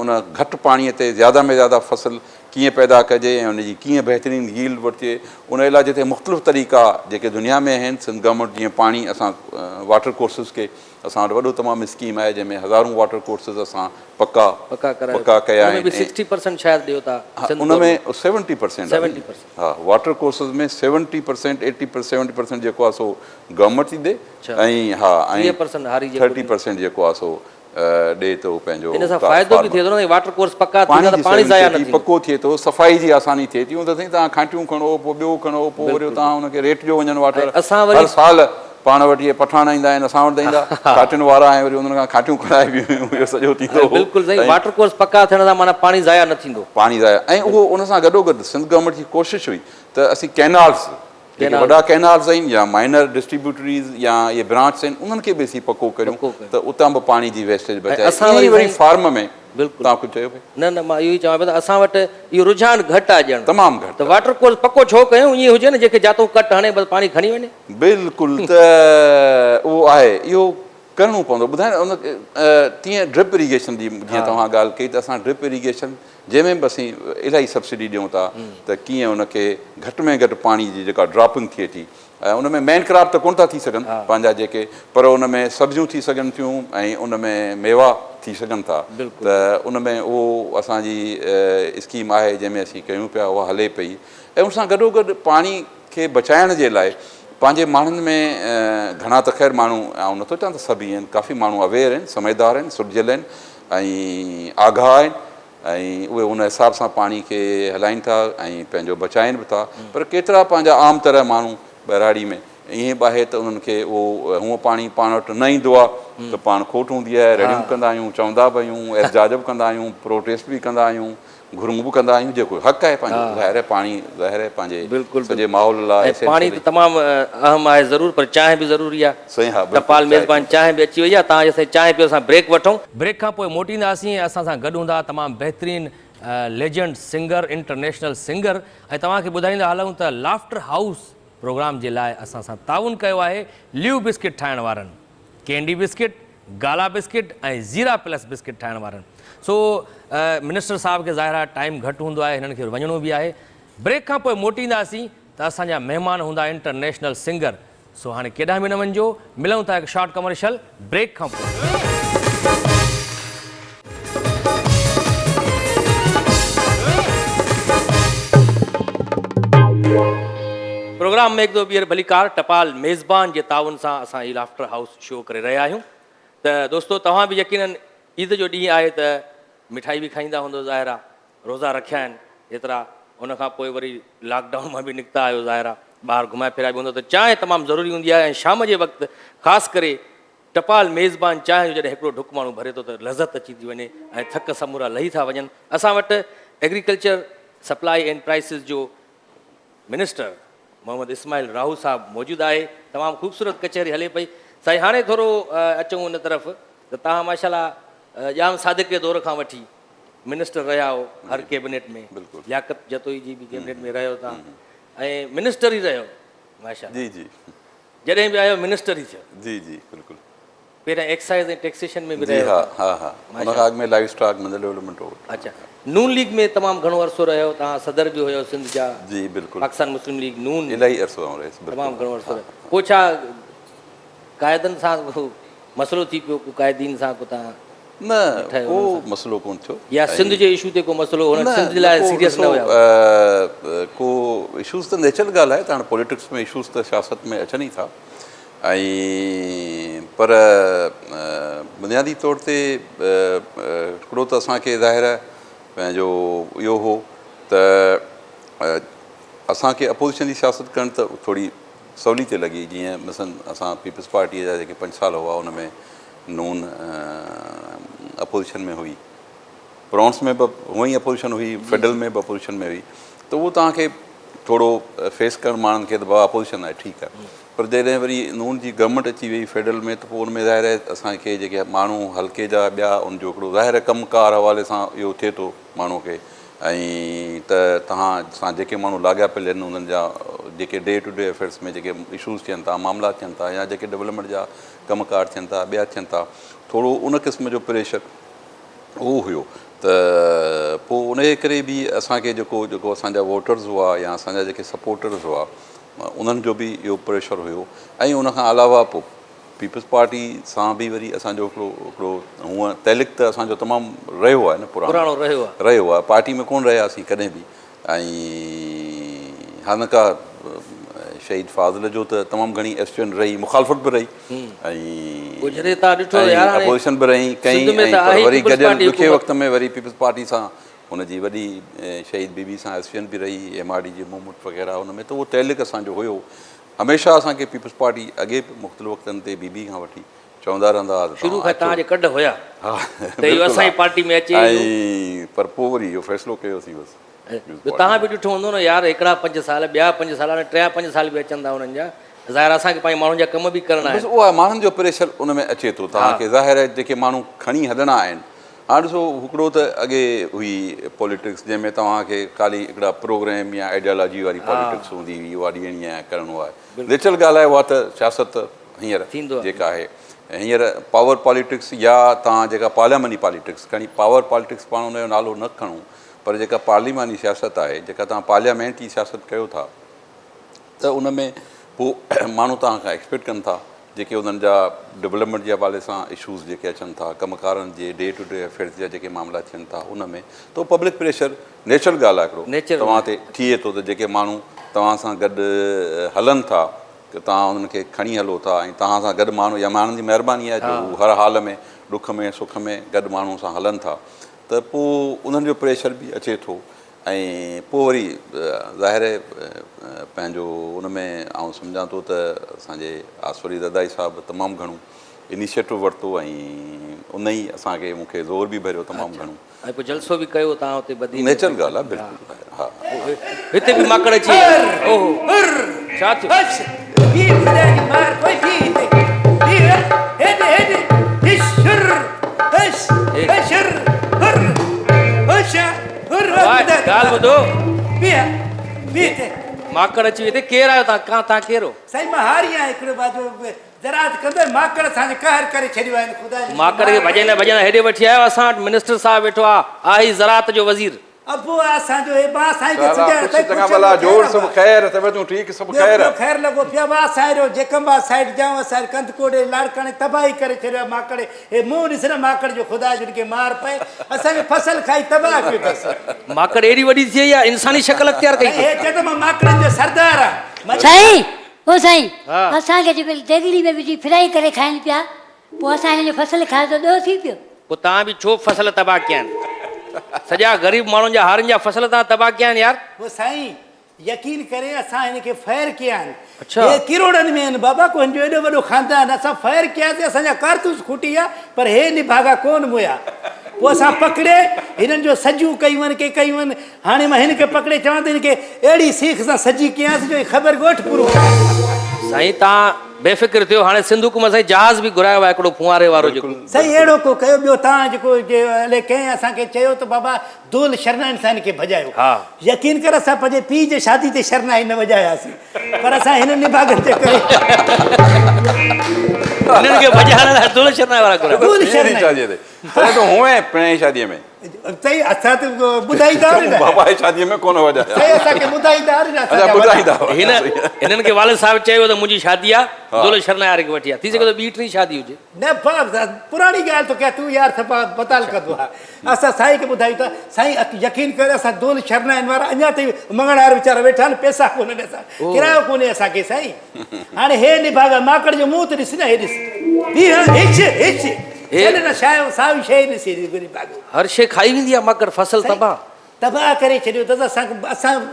ان گهٽ پاڻي تي زياده ۾ زياده فصل ڪيئن پيدا ڪجي ۽ ان جي ڪيئن بهترين ييلڊ وٺجي ان لاء جتي مختلف طريقا جيڪي دنيا ۾ آهن سنڌ گورنمينٽ جيئن پاڻي اسان واٽر ڪورسز کي اسان وٽ وڏو تمام اسڪيم آهي جنهن ۾ هزارون واٽر ڪورسز اسان پڪا پڪا ڪيا آهن ان ۾ به سڪسٽي پرسنٽ شايد ڏيو ٿا ان ۾ سيونٽي پرسنٽ ها water courses ۾ seventy percent eighty seventy percent جيڪو آهي سو گورنمينٽ ٿي ڏي ۽ ها ۽ ٿرٽي پرسنٽ جيڪو آهي سو ڏي ٿو پنهنجو ان سان فائدو به ٿئي ٿو نه واٽر ڪورس پڪا ٿيندا ته پاڻي ضايع نه ٿيندو پڪو ٿئي ٿو صفائي جي آساني ٿئي ٿي هونئن ته سائين توهان کانٽيون کڻو پوء ٻيو کڻو پوء وري توهان ان کي ريٽ ڏيو وڃن واٽر هر سال پاڻ وٽ اهي پٺاڻ ايندا آهن اسان وٽ ته ايندا کاٽين وارا ۽ وري انهن کان کاٽيون کڻائبيون هيون اهو سڄو ٿيندو هو. بلڪل سائين واٽر ڪورس پڪا ٿيڻ سان معنيٰ پاڻي ضايع نه ٿيندو. پاڻي ضايع ۽ اهو ان سان گڏوگڏ سنڌ گورنمينٽ جي ڪوشش هئي ته اسين ڪئنالز جيڪي وڏا ڪئنالز آهن يا مائنر ڊسٽريبيوٽريز يا اهي برانچس آهن انهن کي به اسين پڪو ڪريون ته اتان به پاڻي جي ويسٽيج بچائي ائين ئي وري فارم ۾ بلڪل توهان ڪجهه چيو پئي. نه نه مان اهو ئي چوان پيو ته اسان وٽ اهو رجحان گهٽ آهي ڄڻ. تمام گهٽ ته واٽر ڪورس پڪو ڇو ڪيون ائين هجي نه جنهن کي جاتو ڪٽ هڻي بس پاڻي کڻي وڃي. بلڪل ته اهو آهي اهو ڪرڻو پوندو. ٻڌايان ان تيئن ڊرپ اريگيشن جي جيئن توهان ڳالهه ڪئي ته اسان ڊرپ اريگيشن جنهن ۾ به اسين الاهي سبسڊي ڏيون ٿا ته ڪيئن ان کي گهٽ ۾ گهٽ پاڻي جي جيڪا ڊراپنگ ٿئي ٿي ۽ ان ۾ مين ڪراپ ته ڪونه ٿا ٿي سگهن پنهنجا جيڪي پر ان ۾ سبزيون ٿي سگهن ٿيون ۽ ان ۾ ميوا ٿي سگهن ٿا ته ان ۾ اهو اسان جي اسڪيم آهي جنهن ۾ اسين ڪيون پيا اها هلي پئي ۽ ان سان گڏوگڏ پاڻي کي بچائڻ جي لاء پنهنجي ماڻهن ۾ گهڻا ته خير ماڻهو آئون نٿو چوان ته سڀ ائين آهن ڪافي ماڻهو اويئر آهن سمجهدار آهن سلجهيل آهن ۽ آگاهه آهن ۽ اهي ان حساب سان پاڻي کي هلائين ٿا ۽ پنهنجو بچائين به ٿا پر ڪيترا پنهنجا عام طرح ماڻهو ٻهراڙي ۾ ائين به آهي ته انهن کي اهو هونء پاڻي پاڻ وٽ نه ايندو آهي ته پاڻ کوٽ هوندي آهي رڙيون به ڪندا آهيون چوندا به آهيون احتجاج به ڪندا آهيون پروٽيسٽ به ڪندا آهيون گهرون به ڪندا آهيون جيڪو حق آهي پنهنجو ظاهر آهي پاڻي ظاهر آهي پنهنجي بلڪل سڄي ماحول لاء ۽ پاڻي ته تمام اهم آهي ضرور پر چانهه به ضروري آهي سائين ها بلڪل ٽپال ميزبان چانهه به اچي وئي آهي توهان جيستائين چانهه پيو اسان بريڪ وٺون. بريڪ کان پوء موٽينداسين ۽ اسان سان گڏ هوندا تمام بهترين ليجنڊ سنگر انٽرنيشنل سنگر ۽ توهان کي ٻڌائيندا هلون ته لافٽر هائوس پروگرام جي لاء اسان سان تعاون ڪيو آهي ليو بسڪٽ ٺاهڻ وارن ڪينڊي بسڪٽ، گالا بسڪٽ ۽ زيرا پلس بسڪٽ ٺاهڻ وارن. سو منسٽر صاحب کي ظاهر آهي ٽائيم گهٽ هوندو آهي هنن کي وڃڻو به آهي. بريڪ کان پوء موٽينداسين ته اسان جا مهمان هوندا انٽرنيشنل سنگر. سو هاڻي ڪيڏانهن به نه وڃجو ملون ٿا هڪ شارٽ ڪمرشل بريڪ کان پوء. پروگرام ۾ هڪ دفعو ٻيهر ڀليڪار ٽپال ميزبان جي تعاون سان اسان هي لافٽر هائوس شو ڪري رهيا آهيون ته دوستو توهان به يقينن عيد جو ڏينهن آهي ته مٺائي به کائيندا هوندو ظاهر آ روزا رکيا آهن ايترا ان کان پوء وري لاڪ ڊائون مان به نڪتا آهيو ظاهر آ ٻاهر گهمائي ڦيرائي به هوندو ته چانهه تمام ضروري هوندي آهي ۽ شام جي وقت خاص ڪري ٽپال ميزبان چانهه جو جڏهن هڪڙو ڍڪ ماڻهو ڀري ٿو ته لذت اچي ٿي وڃي ۽ ٿڪ سمورا لهي ٿا وڃن. اسان وٽ ايگريڪلچر سپلائي اينڊ پرائسز جو منسٽر محمد اسماعيل راهو صاحب موجود آهي. تمام خوبصورت ڪچهري هلي پئي. سائين هاڻي ٿورو اچون ان طرف ته توهان ماشاء الله ڄام صادق جي دور کان وٺي منسٽر رهيا آهو هر ڪيبنيٽ ۾ لياقت جتوئي جي به ڪيبنيٽ ۾ رهيو توهان ۽ منسٽر ئي رهيو ماشاء الله. جي جي. جڏهن به آيو منسٽر ئي ٿيو. جي جي بلڪل. پهريان ايڪسائيز ۽ ٽيڪسيشن ۾ به جي رهيو ها ها ها ان کان اڳ ۾ لائيو اسٽاڪ منزل ڊولپمينٽ هو. اچا نون ليگ ۾ تمام گهڻو عرصو رهيو توهان صدر به هيو سنڌ جا. جي بلڪل. پاڪستان مسلم ليگ نون. الاهي عرصو آئون رهيس بلڪل. تمام گهڻو عرصو رهيو پوء ڇا قائدن سان ڪو مسئلو ٿي پيو ڪو قائدين سان ڪو توهان نه ڪو مسئلو ڪون ٿيو. يا سنڌ جي اشو تي ڪو مسئلو هن سنڌ جي لاء سيريس نه هيا. ڪو اشوز ته نيچرل ڳالهه آهي ته هاڻي پوليٽڪس ۾ اشوز ته سياست ۾ اچن ئي ٿا ۽ پر بنيادي طور تي هڪڙو ته اسان کي ظاهر آهي پنهنجو اهو هو ته اسان کي اپوزيشن جي سياست ڪرڻ ته ٿوري سولي تي لڳي جيئن مثلاً اسان پيپلز پارٽيء جا جيڪي پنج سال هئا ان ۾ نون اپوزيشن ۾ هئي پرونس ۾ به هونئن ئي اپوزيشن هئي فيڊرل ۾ به اپوزيشن ۾ هئي ته اهو توهان کي ٿورو فيس ڪرڻ ماڻهن کي ته بابا اپوزيشن آهي ٺيڪ آهي پر جڏهن وري نون جي گورنمينٽ اچي وئي فيڊرل ۾ ته پوء ان ۾ ظاهر آهي اسان کي جيڪي ماڻهو حلقي جا ٻيا ان جو هڪڙو ظاهر آهي ڪم ڪار حوالي سان اهو ٿئي ٿو ماڻهو کي ۽ ته توهان سان جيڪي ماڻهو لاڳاپيل آهن انهن جا جيڪي ڊي ٽو ڊي افيئرس ۾ جيڪي اشوز ٿين ٿا معاملا ٿين ٿا يا جيڪي ڊولپمينٽ جا ڪم ڪار ٿين ٿا ٻيا ٿين ٿا ٿورو ان قسم جو پريشر اهو هيو ته پوء ان جي ڪري به اسان کي جيڪو جيڪو اسان جا ووٽرز هئا يا اسان جا جيڪي سپورٽرز هئا انهن جو به اهو پريشر هيو ۽ ان کان علاوه پوء پيپلز پارٽي سان به وري اسان جو هڪڙو هڪڙو هونء تعلق ته اسان جو تمام رهيو آهي نه پراڻو پراڻو رهيو آهي رهيو آهي پارٽي ۾ ڪونه رهياسين ڪڏهن به ۽ ها نه ڪا شهيد فاضل جو ته تمام گهڻي ايسٽين رهي مخالفت به رهي ۽ پوء جڏهن تان ڏٺو يار هاڻي اپوزيشن به رهي ڪئي سنڌ ۾ ۽ ته پر آهي وري پيپلز گڏيل پارٽي ڏکي حڪومت وقت ۾ وري پيپلز پارٽي سان هن جي وڏي شهيد بي بي سان ايسٽين به رهي ايم آر ڊي جي موومينٽ وغيره ان ۾ ته اهو تعلق اسان جو هيو هميشه اسان کي پيپلز پارٽي اڳي به مختلف وقتن تي بي بي کان وٺي چوندا رهندا هئا ته شروع توهان کان توهان اچو جي ڪڍ هيا ها ته اهو بلڪل اسان ها جي پارٽي ۾ اچي اهو ۽ پر پوء وري اهو فيصلو ڪيوسين بس پيپلز ٻيو پارٽي توهان به ڏٺو هوندو نه يار هڪڙا پنج سال ٻيا پنج سال هاڻي ٽيا پنج سال به اچن ٿا انهن جا ظاهر اسان کي پنهنجي ماڻهن جا ڪم به ڪرڻا بس آهن اها ماڻهن جو پريشر ان ۾ اچي ٿو ها توهان کي ظاهر آهي جيڪي ماڻهو کڻي هلڻا آهن هاڻ ڏسو هڪڙو ته اڳي هئي پوليٽڪس جنهن ۾ توهان کي خالي هڪڙا پروگرام يا آئيڊيالاجي واري پوليٽڪس هوندي هئي اها ڏيڻي آهي ڪرڻو آهي نيچرل ڳالهه آهي اها ته سياست هينئر ٿيندو آهي جيڪا آهي. هينئر پاور پاليٽڪس يا توهان جيڪا پارلياماني پاليٽڪس کڻي پاور پاليٽڪس پاڻ ان جو نالو نه کڻون پر جيڪا پارلياماني سياست آهي جيڪا توهان پارليامينٽ جي سياست ڪيو ٿا ته ان ۾ پوء ماڻهو توهان کان ايڪسپيڪٽ ڪن ٿا جيڪي انهن جا ڊولپمينٽ جي حوالي سان اشوز جيڪي اچن ٿا ڪم ڪارن جي ڊي ٽو ڊي افيئرس جا جيڪي معاملا ٿين ٿا ان ۾ ته پبلڪ پريشر نيچرل ڳالهه آهي هڪڙو توهان تي ٿئي ٿو ته جيڪي ماڻهو توهان سان گڏ هلن ٿا ته توهان انهن کي کڻي هلو ٿا ۽ توهان سان گڏ ماڻهو يا ماڻهن جي مهرباني آهي جو هو هر حال ۾ ڏک ۾ سک ۾ گڏ ماڻهو سان هلن ٿا ته پوء انهن جو پريشر به اچي ٿو ۽ پوء وري ظاهر آهي پنهنجو ان ۾ آئون سمجهان ٿو ته اسان جي آصف علي زرداري صاحب تمام گهڻو انيشيٽو ورتو ۽ ان ئي اسان کي مون کي زور به ڀريو تمام گهڻو. ۽ پوء جلسو به ڪيو تان اتي بدين ۾. نيچرل ڳالهه آهي بلڪل ها. هتي به ماڪڙ اچي ويا. اوهو ڇا ٿيو. ڳالهه ٻڌو. ماڪڙ اچي وئي هتي ڪير آيو تان ڪان تان ڪير هو. سائين مان هاري آهيان هڪڙو باجو زراعت ڪندو آهيان ماڪڙ اسان کي قهر ڪري ڇڏيو آهي خدا جي ماڪڙ کي ڀڄائيندا ڀڄائيندا هيڏي وٺي آيو اسان وٽ منسٽر صاحب ويٺو آ آهي زراعت جو وزير. ابو آ اسان جو هي مان سائين کي ڀلا سڃاڻان خوش سائين چڱا خوش ڀلا لڳو جوڙ خير سڀ آ خير طبيعتون ٺيڪ سڀ ٻيو خير. ٻيو خير لڳو پيو آ اسان جو جيڪب آباد سائيڊ جائون اسان ڪنڌڪوٽ لاڙڪاڻي تباهي ڪري ڇڏيو آ ماڪڙ هي منهن ڏس نه ماڪڙ جو خدا جن کي مار پئي اسان جو فصل کائي تباهه ڪيو اٿس. ماڪڙ ايڏي وڏي ٿي وئي آ انساني شڪل اختيار ڪئي سائين هي اٿس. چئي ٿو مان ماڪڙن جو سردار آ. سائين او سائين اسان کي جيڪي ديڳڙي ۾ وجهي فرائي ڪري کائين پيا پوء اسان هنن جو فصل کاڌو ته ڏوهه ٿي پيو. پوء توهان به ڇو فصل تباهه ڪيا آهن سڄا غريب ماڻهن جا هارين جا فصل توهان تباهه ڪيا آهن يار. پوء سائين يقين ڪري اسان هن کي فائر ڪيا آهن. اڇا. هي ڪروڙن ۾ آهن بابا ڪو هن جو ايڏو وڏو خاندان اسان فائر ڪياسين اسان جا ڪارتوس کوٽي ويا پر هي نڀاڳا ڪون مويا پوء اسان پڪڙي هنن جو سجون ڪيون آهن ڪي ڪيون آهن هاڻي مان هن کي پڪڙي چوان ته هن کي اهڙي سيخ سان سجي ڪيانس جو هي خبر ڳوٺ پورو ڪري. سائين تان بي فڪر ٿيو هاڻي سنڌ حڪومت سائين جهاز به گهرايو آهي هڪڙو ڦوهاري وارو جيڪو. سائين اهڙو ڪو ڪيو ٻيو تان جيڪو الائي ڪنهن اسان کي چيو ته بابا دول شرنائين سان هن کي ڀڄايو. يقين ڪر اسان پنهنجي پيء جي شادي تي شرنائي نه وڄاياسين پر اسان هنن نڀاڳن جي ڪري. هنن کي ڀڄائڻ لاء دول شرنائي وارا گهرايا. دول شرنائي. شاديء تي تڏهن تون هئين پڻهين شاديء ۾. سائين اسان ته ٻڌائيندا هئا نه. بابا جي شاديء ۾ ڪونه وڄايا. سائين اسان کي ٻڌائيندا هئا نه. اڇا ٻڌائيندا هئا. هن هنن کي والد صاحب چيو ته منهنجي شادي آ دول شرنائي واري کي وٺي آ ٿي سگهي ٿو ٻي ٽين شادي هجي. نه پراڻي ڳالهه ٿو ڪيان تون يار صفا بتال ڪندو آ. اسان سائين کي ٻڌايون ته سائين يقين ڪر اسان دول شرنائين وارا اڃا تائين مڱڻهار ويچارا ويٺا آهن پئسا ڪونهن اسان ڪرايو ڪونهي اسان کي سائين هاڻي هي نڀاڳا ماڪڙ جو منهن ته ڏس نه هي ڏس بيهه هچ هچ ڇڏ نه شايو ساوي شيء ڏسي نڀاڳو هر شيء کائي ويندي آهي ماڪڙ فصل تباهه تباهه ڪري ڇڏيو اٿس اسان اسان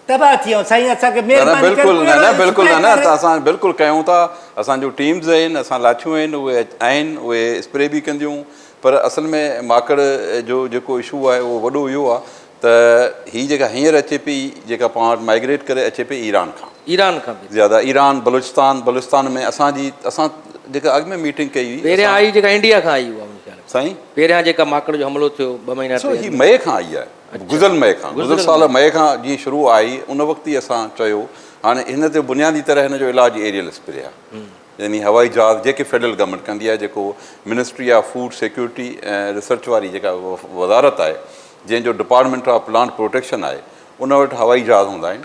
تباهه ٿي ويا سائين اسان کي مهرباني ڪري بلڪل نه نه بلڪل نه نه ته اسان بلڪل ڪيون ٿا اسان جون ٽيمز آهن اسان لاٿيون آهن اهي آهن اهي اسپري به ڪنديون پر اصل ۾ ماڪڙ جو جيڪو اشو آهي اهو وڏو اهو آهي ته هي جيڪا هينئر اچي پئي جيڪا پاڻ وٽ مائگريٽ ڪري اچي پئي ايران کان ايران کان به زياده ايران بلوچستان بلوچستان ۾ اسان جي اسان جيڪا اڳ ۾ ميٽنگ ڪئي هئي پهريان آئي جيڪا انڊيا کان آئي اها منهنجي خيال ۾ سائين پهريان جيڪا ماڪڙ جو حملو ٿيو ٻه مهينا ٽي هي مئي کان آئي آهي گذريل مئي کان، گذريل سال مئي کان جيئن شروع آئي ان وقت ئي اسان چيو هاڻي هن تي بنيادي طرح هن جو علاج ايريل اسپري آهي يعني هوائي جهاز جيڪي فيڊرل گورنمينٽ ڪندي آهي جيڪو ministry of food security ۽ research واري جيڪا وزارت آهي جنهن جو ڊپارٽمينٽ آف پلانٽ پروٽيڪشن آهي ان وٽ هوائي جهاز هوندا آهن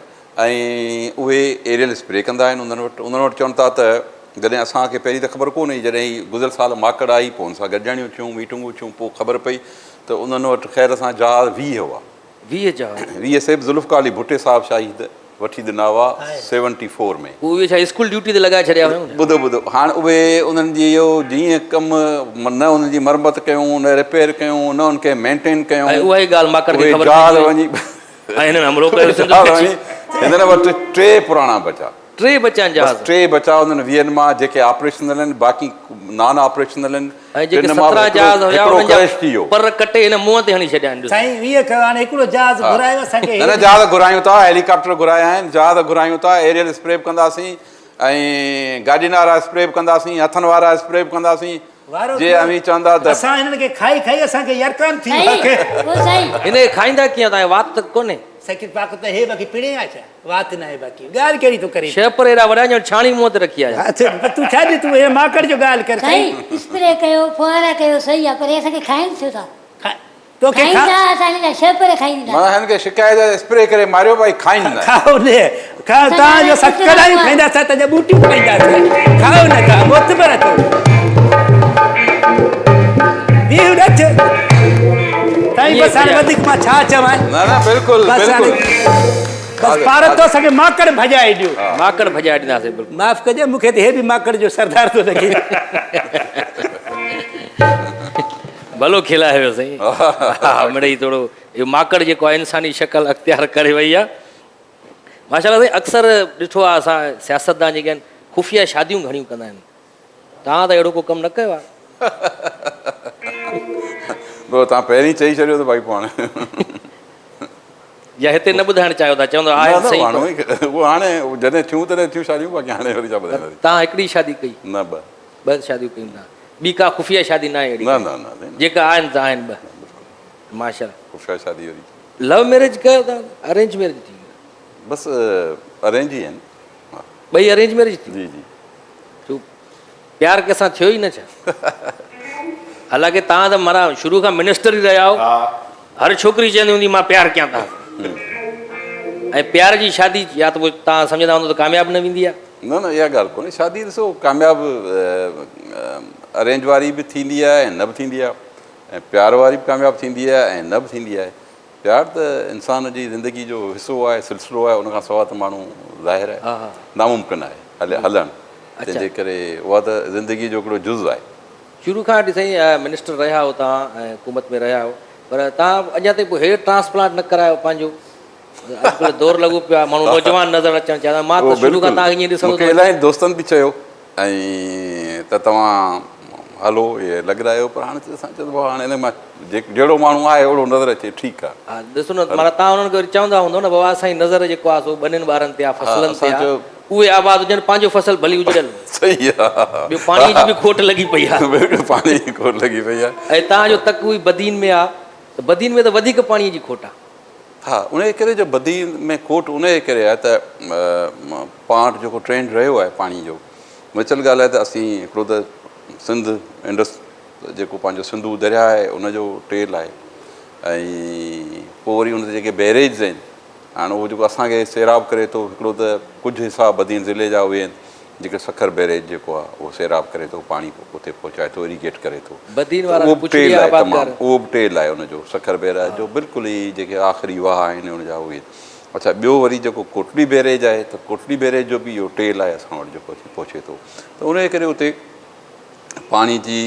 ۽ اهي ايريل اسپري ڪندا آهن انهن وٽ انهن وٽ چون ٿا ته جڏهن اسان کي پهرين ته خبر ڪونه هئي جڏهن هي گذريل سال ماڪڙ آئي پوء ان سان گڏجاڻيون ٿيون ميٽنگون ٿيون پوء خبر پئي ته انهن وٽ خير سان جهاز 20 هئا. 20 جهاز. 20 سي به ذوالفقار علي ڀٽي صاحب شاهد وٺي ڏنا هئا سيونٽي فور ۾. پوء اهي ڇا اسڪول ڊيوٽي تي لڳائي ڇڏيا هيائون ڇا؟ ٻڌو ٻڌو هاڻ اهي انهن جي اهو جيئن ڪم نه انهن جي مرمت ڪيون نه رپيئر ڪيون نه انهن کي مينٽين ڪيون. ۽ اها ئي ڳالهه ماڪڙ کي اهي خبر جهاز پئجي وئي. وڃي ۽ هنن حملو ڪيو سنڌ جهاز تي وڃي هنن وٽ ٽي پراڻا بچا. ٽي بچا آهن جهاز. بس ٽي بچا انهن ويهن مان جيڪي آپريشنل آهن باقي نان آپريشنل آهن. ۽ جيڪي ٽن مان به 17 جهاز هيا هڪڙو انهن جا ڪريش ٿي ويو. پر ڪٽي هن منهن تي هڻي ڇڏيا آهن ڏس. سائين 20 ڪيو هاڻي هڪڙو جهاز گهرايو اسان کي. نه نه جهاز گهرايون ٿا هيليڪاپٽر گهرايا آهن جهاز گهرايون ٿا ايريل اسپري به ڪنداسين ۽ گاڏين وارا اسپري به ڪنداسين هٿن وارا اسپري به ڪنداسين وارو جي ٿيو. اوهين چوندا ته. اسان هنن کي کائي کائي اسان کي يرقان ٿي ويو آهي. سائين او سائين. هن کي کائيندا ڪيئن توهان کي وات ته ڪونهي. سائين ڪرپا ڪر ته هي باقي پڻي آ ڇا؟ وات ناهي باقي ڳالهه ڪهڙي ٿو ڪرين. شهپر ايڏا وڏا ڄڻ ڇاڻي منهن تي رکي آيا. پر تون ڇا ڏي تون هي ماڪڙ جو ڳالهه ڪر سائين اسپري ڪيو ڦوهارا ڪيو صحيح آ پر هي اسان کي کائين ڇو ٿا. توکي کائين ٿا اسان هن جا شهپر کائين ٿا. معنيٰ هن کي شڪايت آهي اسپري ڪري ماريو ڀائي کائين نه. کائو نه کائو توهان جو اسان ڪڙهايون کائينداسين تنهن جا ٻوٽيون کائينداسين کائو نه توهان معتبر اٿو بيهه نه اچ سائين بس هاڻي وڌيڪ مان ڇا چوان. نه نه بلڪل بلڪل. بس پارت تو اسان کي ماڪڙ ڀڄائي ڏيو. ماڪڙ ڀڄائي ڏينداسين بلڪل. معاف ڪجي مون کي ته هي به ماڪڙ جو سردار ٿو لڳي. ڀلو کيلايو ويو سائين. ها مڙئي ٿورو اهو ماڪڙ جيڪو آهي انساني شڪل اختيار ڪري وئي آهي. ماشاءالله سائين اڪثر ڏٺو آهي اسان سياستدان جيڪي آهن خفيه شاديون گهڻيون ڪندا آهن. توهان ته اهڙو ڪو ڪم نه ڪيو آهي. بابا توهان پهرين چئي ڇڏيو ته ڀائي پاڻ. يا هتي نه ٻڌائڻ چاهيو ٿا چوندو آهي نه نه اهو هاڻي جڏهن ٿيون تڏهن ٿيون شاديون باقي هاڻي وري ڇا ٻڌائينداسين. توهان هڪڙي شادي ڪئي؟ نه ٻه. ٻه شاديون ڪيون ٿا. ٻي ڪا خفيه شادي ناهي اهڙي نه نه نه نه جيڪا آهن ته آهن ٻه. ماشاءالله. خفيه شادي وري. لو ميرج ڪيو ٿا ارينج ميرج ٿي؟ بس ارينج ئي آهن. ٻئي ارينج ميرج ٿي؟ جي جي. ڇو پيار ڪنهن سان ٿيو ئي نه ڇا؟ حالانڪه توهان ته معنيٰ شروع کان منسٽر ئي رهيا آهيو. هر ڇوڪري چوندي هوندي مان پيار ڪيان توهان سان. ۽ پيار جي شادي يا ته پوء توهان سمجهندا هوندو ته ڪامياب نه ويندي آهي. نه نه اها ڳالهه ڪونهي شادي ڏسو ڪامياب ارينج واري به ٿيندي آهي ۽ نه به ٿيندي آهي ۽ پيار واري به ڪامياب ٿيندي آهي ۽ نه به ٿيندي آهي. پيار ته انسان جي زندگي جو حصو آهي، سلسلو آهي، ان کان سواء ته ماڻهو ظاهر آهي ناممڪن آهي هلڻ، تنهن جي ڪري اها ته زندگي جو هڪڙو جز آهي. شروع کان وٺي سائين منسٽر رهيا آهيو توهان ۽ حڪومت ۾ رهيا آهيو پر توهان اڃا تائين پوء هيئر ٽرانسپلانٽ نه ڪرايو پنهنجو اڄڪلهه دور لڳو پيو آهي ماڻهو نوجوان نظر اچڻ چاهيندا مان ته شروع کان توهان کي ائين ڏسندو مون کي الاهي دوستن به چيو ۽ ته توهان هلو اهي لڳرايو پر هاڻي اسان چيو ته هاڻي هن مان جهڙو ماڻهو آهي اهڙو نظر اچي ٺيڪ آهي. ها ڏسو نه معنيٰ توهان انهن کي وري چوندا هوندو نه بابا اسان جي نظر جيڪو آهي سو ٻنين ٻارن تي آهي فصلن تي آهي اهي آباد هجن پنهنجو فصل ڀلي اجڙيل هجي. صحيح آهي. ٻيو پاڻي جي به کوٽ لڳي پئي آهي. بلڪل پاڻي جي کوٽ لڳي پئي آهي. ۽ توهان جو تڪ ئي بدين ۾ آهي ته بدين ۾ ته وڌيڪ پاڻي جي کوٽ آهي. ها انهيء ڪري جو بدين ۾ کوٽ انهيء ڪري آهي ته پاڻ وٽ جيڪو ٽرينڊ رهيو آهي پاڻي جو بچيل ڳالهه آهي ته اسين هڪڙو ته سنڌ انڊس جيڪو پنهنجو سنڌو درياء آهي ان جو ٽيل آهي ۽ پوء وري ان تي جيڪي بئريجز آهن هاڻ اهو جيڪو اسان کي سيراب ڪري ٿو هڪڙو ته ڪجهه حصا بدين ضلعي جا اهي آهن جيڪي سکر بئريج جيڪو آهي اهو سيراب ڪري ٿو پاڻي اتي پهچائي ٿو اريگيٽ ڪري ٿو بدين ته وارا اهو به پڇڙي ٽيل آهي آبادگار. تمام اهو به ٽيل آهي ان جو سکر بئراج جو بلڪل ئي جيڪي آخري واهه آهن ان جا اهي اڇا ٻيو وري جيڪو ڪوٽڙي بئريج آهي ته ڪوٽڙي بئريج جو به اهو ٽيل آهي اسان وٽ جيڪو اچي پهچي ٿو ته ان جي ڪري اتي پاڻي جي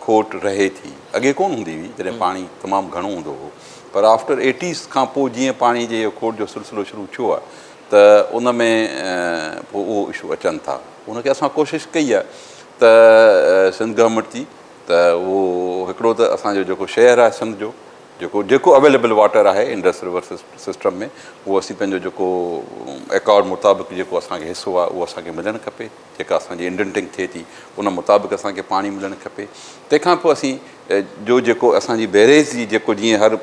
کوٽ رهي ٿي اڳي ڪونه هوندي هئي جڏهن پاڻي تمام گهڻو هوندو هو پر آفٽر ايٽيز کان پوء جيئن پاڻي جي کوٽ جو سلسلو شروع ٿيو آهي ته ان ۾ پوء اهو اشو اچن ٿا ان کي اسان ڪوشش ڪئي آهي ته سنڌ گورنمينٽ جي ته اهو هڪڙو ته اسان جو جيڪو شهر آهي سنڌ جو جيڪو جيڪو اويليبل واٽر آهي انڊس ريور سسٽم ۾ اهو اسين پنهنجو جيڪو ايڪارڊ مطابق جيڪو اسان کي حصو آهي اهو اسان کي ملڻ کپي جيڪا اسان جي انڊنٽنگ ٿئي ٿي ان مطابق اسان کي پاڻي ملڻ کپي تنهن کان پوء اسين جو جيڪو اسان جي بيريج جي جيڪو جيئن هر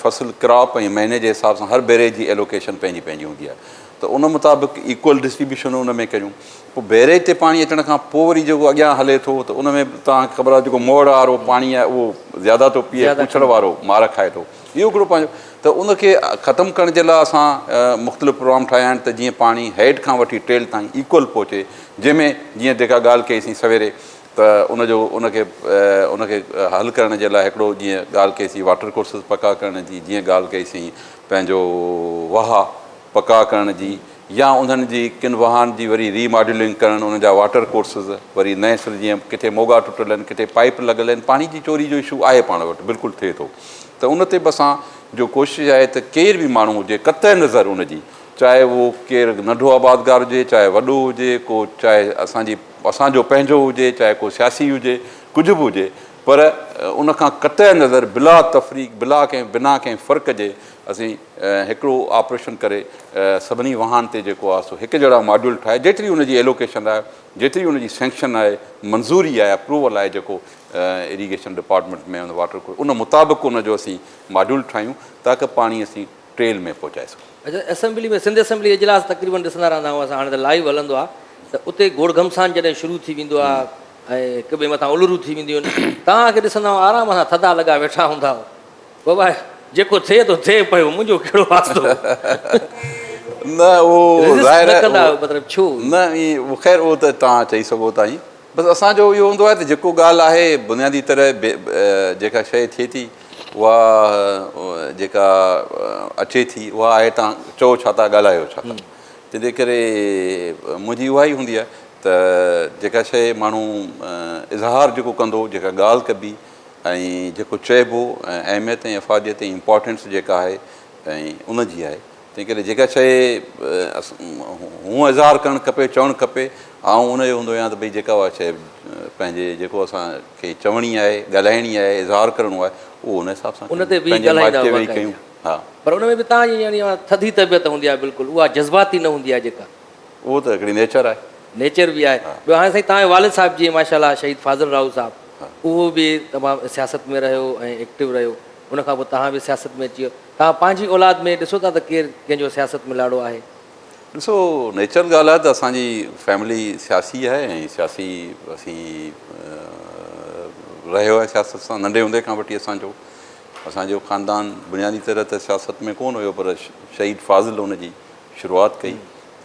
فصل ڪراپ ۽ مهيني جي حساب سان هر بيريج جي ايلوڪيشن پنهنجي پنهنجي هوندي آهي ته ان مطابق ايڪول ڊسٽريبيوشن ان ۾ ڪريون پوء بيريج تي پاڻي اچڻ کان پوء وري جيڪو اڳيان هلي ٿو ته ان ۾ به توهان کي خبر آهي جيڪو موڙ وارو پاڻي آهي اهو زياده ٿو پيئي پوڇڙ وارو مار کائي ٿو اهو هڪڙو پنهنجو ته ان کي ختم ڪرڻ جي لاء اسان مختلف پروگرام ٺاهيا آهن ته جيئن پاڻي هيڊ کان وٺي ٽيل تائين ايڪول پهچي جنهن ۾ جيئن جيڪا ڳالهه ڪئي سين سويري ته ان جو ان کي ان کي حل ڪرڻ جي لاء هڪڙو جيئن ڳالهه ڪئي سين واٽر ڪورسز پڪا ڪرڻ جي جيئن ڳالهه ڪئي سين پنهنجو واهه پڪا ڪرڻ جي يا انهن جي ڪن واهن جي وري ري ماڊلنگ ڪرڻ انهن جا واٽر ڪورسز وري نئين سر جيئن ڪٿي موڳا ٽٽل آهن ڪٿي پائيپ لڳل آهن پاڻي جي چوري جو اشو آهي پاڻ وٽ بلڪل ٿئي ٿو ته ان تي به اسان جو ڪوشش آهي ته ڪير به ماڻهو هجي قطع نظر ان جي چاهي اهو ڪير ننڍو آبادگار هجي چاهي وڏو هجي ڪو چاهي اسان جي اسان جو پنهنجو هجي چاهي ڪو سياسي هجي ڪجهه به هجي پر ان کان قطع نظر بلا تفريق بلا ڪنهن بنا ڪنهن فرق جي اسين هڪڙو آپريشن ڪري سڀني واهن تي جيڪو آهي سو هڪ جهڙا ماڊيول ٺاهي جيتري ان جي ايلوڪيشن آهي جيتري ان جي سينڪشن آهي منظوري آهي اپروول آهي جيڪو اريگيشن ڊپارٽمينٽ ۾ واٽر ان مطابق ان جو اسين ماڊيول ٺاهيون تاڪه پاڻي اسين ٽريل ۾ پهچائي سگهون. اڇا اسيمبلي ۾ سنڌ اسيمبلي اجلاس تقريبن ڏسندا رهندا آهيون اسان هاڻي ته لائيو هلندو آهي ته اتي گوڙ گهمسان جڏهن شروع ٿي ويندو آهي ۽ هڪ ٻئي مٿان الرون ٿي وينديون آهن توهان کي ڏسندا آهيون آرام سان ٿڌا لڳا ويٺا هوندا آهيو بابا جيڪو ٿئي ٿو ٿئي پيو منهنجو ڪهڙو واسطو. نه اهو ظاهر نه ڪندا آهيو مطلب ڇو؟ نه اهو خير اهو ته توهان چئي سگهو ٿا ائين بس اسان جو اهو هوندو آهي ته جيڪو ڳالهه آهي بنيادي طرح جيڪا شيء ٿئي ٿي اها جيڪا اچي ٿي اها آهي توهان چئو ڇا ٿا ڳالهايو ڇا ٿا تنهن جي ڪري منهنجي اها ئي هوندي آهي ته جيڪا شيء ماڻهو اظهار جيڪو ڪندو جيڪا ڳالهه ڪبي ۽ جيڪو چئبو اهميت ۽ افاديت ۽ امپارٽنس جيڪا آهي ۽ ان جي آهي تنهن ڪري جيڪا شيء هونء اظهار ڪرڻ کپي چوڻ کپي آئون ان جو هوندو آهيان ته ڀئي جيڪا اها شيء پنهنجي جيڪو اسان کي چوڻي آهي ڳالهائڻي آهي اظهار ڪرڻو آهي اهو ان حساب سان ان تي بيهي پنهنجي ڳالهائيندا مائٽ تي آهيو ويهي ڪيون باقاعده ها پر ان ۾ به توهان جي يعني اها ٿڌي طبيعت هوندي آهي بلڪل اها جذباتي نه هوندي آهي جيڪا اهو ته هڪڙي نيچر آهي. نيچر به آهي ٻيو هاڻي سائين توهان جي والد صاحب جيئن ماشاء الله شهيد فاضل راهو صاحب اهو به تمام سياست ۾ رهيو ۽ ايڪٽو رهيو ان کان پوء توهان به سياست ۾ اچي ويو توهان پنهنجي اولاد ۾ ڏسو ٿا ته ڪير ڪنهن جو سياست ۾ لاڙو آهي. ڏسو نيچرل ڳالهه آهي ته اسان جي فيملي سياسي آهي ۽ سياسي اسين رهيو آهي سياست سان ننڍي هوندي کان وٺي اسان جو اسان جو خاندان بنيادي طرح ته سياست ۾ ڪونه هيو پر شهيد فاضل ان جي شروعات ڪئي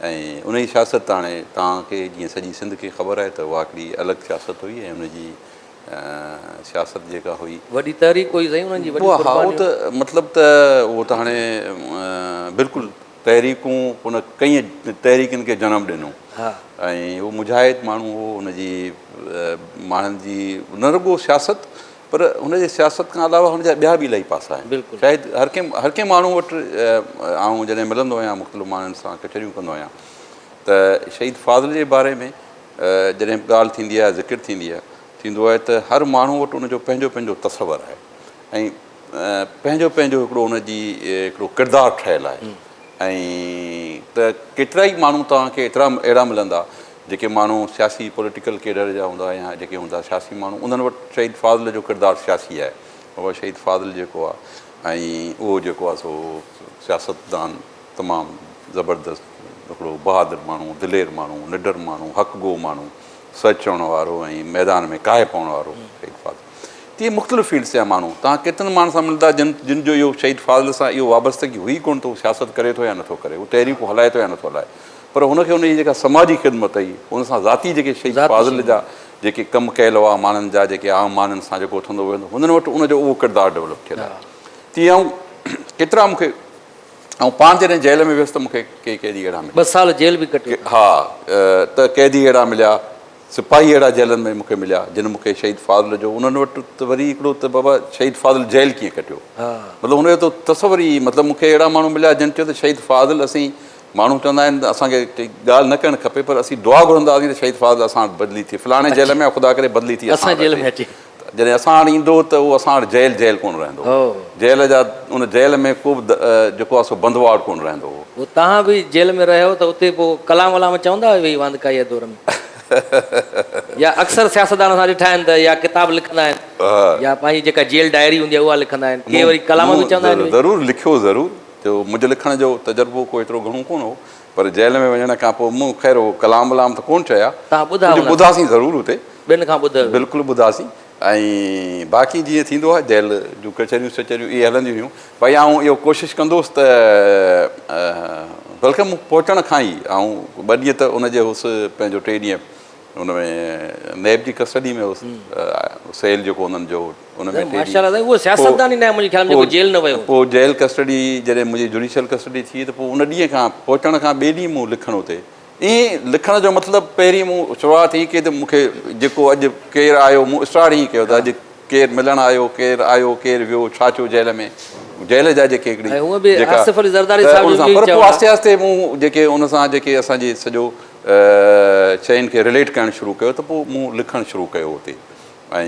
۽ انهي سياست ته هاڻي توهان کي جيئن سڄي سنڌ کي خبر آهي ته اها هڪڙي الڳ سياست هئي ۽ ان جي سياست جيڪا هئي. وڏي تحريڪ هئي سائين انهن جي وڏي ها اهو قربانيون. ته مطلب ته اهو ته هاڻي بلڪل تحريڪون ان ڪئين تحريڪن کي جنم ڏنو ۽ اهو مجاهد ماڻهو هو ان جي ماڻهن جي نه رڳو سياست پر هن جي سياست کان علاوه هن جا ٻيا به الاهي پاسا آهن. بلڪل. شايد هر ڪنهن هر ڪنهن ماڻهو وٽ آئون جڏهن ملندو آهيان مختلف ماڻهن سان ڪچهريون ڪندو آهيان ته شهيد فاضل جي باري ۾ جڏهن به ڳالهه ٿيندي آهي ذڪر ٿيندي آهي ٿيندو آهي ته هر ماڻهو وٽ ان جو پنهنجو پنهنجو تصور آهي ۽ پنهنجو پنهنجو هڪڙو ان جي هڪڙو ڪردار ٺهيل آهي ۽ ته ڪيترائي ماڻهو توهان کي ايترا اهڙا ملندا جيڪي ماڻهو سياسي پوليٽيڪل ڪيڊر جا هوندا يا جيڪي هوندا سياسي ماڻهو انهن وٽ شهيد فاضل جو ڪردار سياسي آهي بابا شهيد فاضل جيڪو آهي ۽ اهو جيڪو آهي سو سياستدان تمام زبردست هڪڙو بهادر ماڻهو دلير ماڻهو نڊر ماڻهو حق گو ماڻهو سچ چوڻ وارو ۽ ميدان ۾ ڪاهي پوڻ وارو شهيد فاضل تيئن مختلف فيلڊس جا ماڻهو توهان ڪيترن ماڻهن سان ملندا جن جن جو اهو شهيد فاضل سان اهو وابستگي هئي ڪونه ته هو سياست ڪري ٿو يا نٿو ڪري هو تحريڪون هلائي ٿو يا نٿو هلائي پر هن کي ان جي جيڪا سماجي خدمت هئي، ان سان ذاتي جيڪي شهيد فاضل جا جيڪي ڪم ڪيل هئا، ماڻهن جا جيڪي عام ماڻهن سان جيڪو اٿندو ويهندو هو، هنن وٽ ان جو اهو ڪردار ڊولپ ٿيل آهي. تيئن آئون ڪيترا مون کي آئون پاڻ جڏهن جيل ۾ ويس ته مون کي ڪي قيدي اهڙا مليا. ٻه سال جيل به ڪٽيو. ها ته قيدي اهڙا مليا، سپاهي اهڙا جيلن ۾ مون کي مليا، جن مون کي شهيد فاضل جو انهن وٽ ته وري هڪڙو ته بابا شهيد فاضل جيل ڪيئن ڪٽيو؟ مطلب هن جو ته تصور ئي مطلب مون کي اهڙا ماڻهو مليا جن چيو ته شهيد فاضل اسين ماڻهو چوندا آهن ته اسان کي ڳالهه نه ڪرڻ کپي پر اسين دعا گهرندا هئاسين ته شهيد فاضل اسان وٽ بدلي ٿئي فلاڻي جيل ۾ خدا ڪري بدلي ٿي اسان جيل ۾ اچي جڏهن اسان وٽ ايندو ته اهو اسان وٽ جيل جيل ڪونه رهندو هو جيل جا ان جيل ۾ ڪو به جيڪو آهي سو بند واڙ ڪونه رهندو هو. پوء توهان به جيل ۾ رهيو ته اتي پوء ڪلام ولام چوندا هيو ويهي واندڪائيء جي دور ۾ يا اڪثر سياستدان اسان ڏٺا آهن ته يا ڪتاب لکندا آهن يا پنهنجي جيڪا جيل ڊائري هوندي آهي اها لکندا آهن ڪي وري ڪلام به چوندا آهن ويهي. ضرور لکيو ضرور جو منهنجو لکڻ جو تجربو ڪو ايترو گهڻو ڪونه هو پر جيل ۾ وڃڻ کان پوء مون خير اهو ڪلام ولام ته ڪونه چيا توهان ٻڌا ڪجهه هوندا. ٻڌاسين ضرور اتي. ٻين کان ٻڌو. بلڪل ٻڌاسين ۽ باقي جيئن ٿيندو آهي جيل جون ڪچهريون سچهريون اهي هلنديون هيون ڀائي آئون اهو ڪوشش ڪندو هوس ته بلڪه مون پهچڻ کان ئي آئون ٻه ڏينهن ته ان جي هوس پنهنجو ٽي ڏينهن ان ۾ نيب جي ڪسٽڊي ۾ هوس سيل جيڪو انهن جو ان ۾ ٽي ماشاء الله اهو سياستدان ئي ناهي منهنجي خيال ۾ جيڪو جيل نه ويو. پوء جيل ڪسٽڊي جڏهن منهنجي جوڊيشل ڪسٽڊي ٿي ته پوء ان ڏينهن کان پهچڻ کان ٻئي ڏينهن مون لکڻ اتي ائين لکڻ جو مطلب پهرين مون شروعات ائين ڪئي ته مون کي جيڪو اڄ ڪير آيو مون اسٽارٽ ائين ڪيو ته اڄ ڪير ملڻ آيو ڪير آيو ڪير ويو ڇا ٿيو جيل ۾ جيل جا جيڪي هڪڙي ۽ هونء به جيڪا آصف علي زرداري ته صاحب ان جو سان به پر چوڻ پوء آهي. آهستي آهستي مون جيڪي ان سان جيڪي اسان جي سڄو شين کي رليٽ ڪرڻ شروع ڪيو ته پوء مون لکڻ شروع ڪيو اتي ۽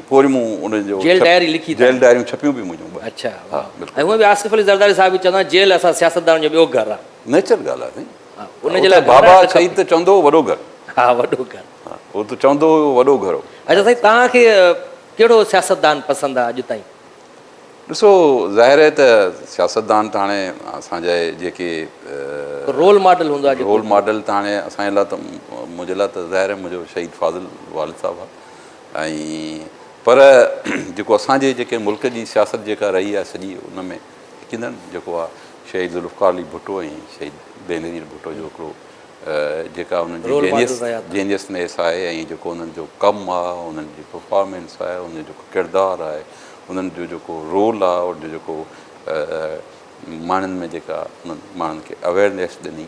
پوء وري مون ان جو جيل ڊائري لکي جيل ڊائريون ڇپيون به منهنجون ٻه. اڇا ها واهه. بلڪل. ۽ هونء به آصف علي زرداري صاحب به چوندا آهن جيل اسان سياستدانن جو ٻيو گهر آهي. نيچرل ڳالهه آهي سائين. ها ان جي لاء گهر بابا آهي ته شهيد ته چوندو هو وڏو گهر. ها وڏو گهر. ها هو ته چوندو هو وڏو گهر هو. اڇا سائين توهان کي ڪهڙو سياستدان پسند آهي اڄ تائين؟ ڏسو ظاهر آهي ته سياستدان ته هاڻي اسان جا جيڪي رول ماڊل هوندو آهي رول ماڊل ته هاڻي اسان جي لاء ته منهنجي لاء ته ظاهر آهي منهنجو شهيد فاضل والد صاحب آهي ۽ پر جيڪو اسان جي جيڪي ملڪ جي سياست جيڪا رهي آهي سڄي ان ۾ يقينن جيڪو آهي شهيد ذوالفقار علي ڀٽو ۽ شهيد بينظير ڀٽو جو هڪڙو جيڪا انهن جي جينيس جينيسنيس آهي ۽ جيڪو انهن جو ڪم آهي انهن جي پرفارمنس آهي انهن جو جيڪو ڪردار آهي انهن جو جيڪو رول آهي ان جو جيڪو ماڻهن ۾ جيڪا انهن ماڻهن کي اويئرنيس ڏني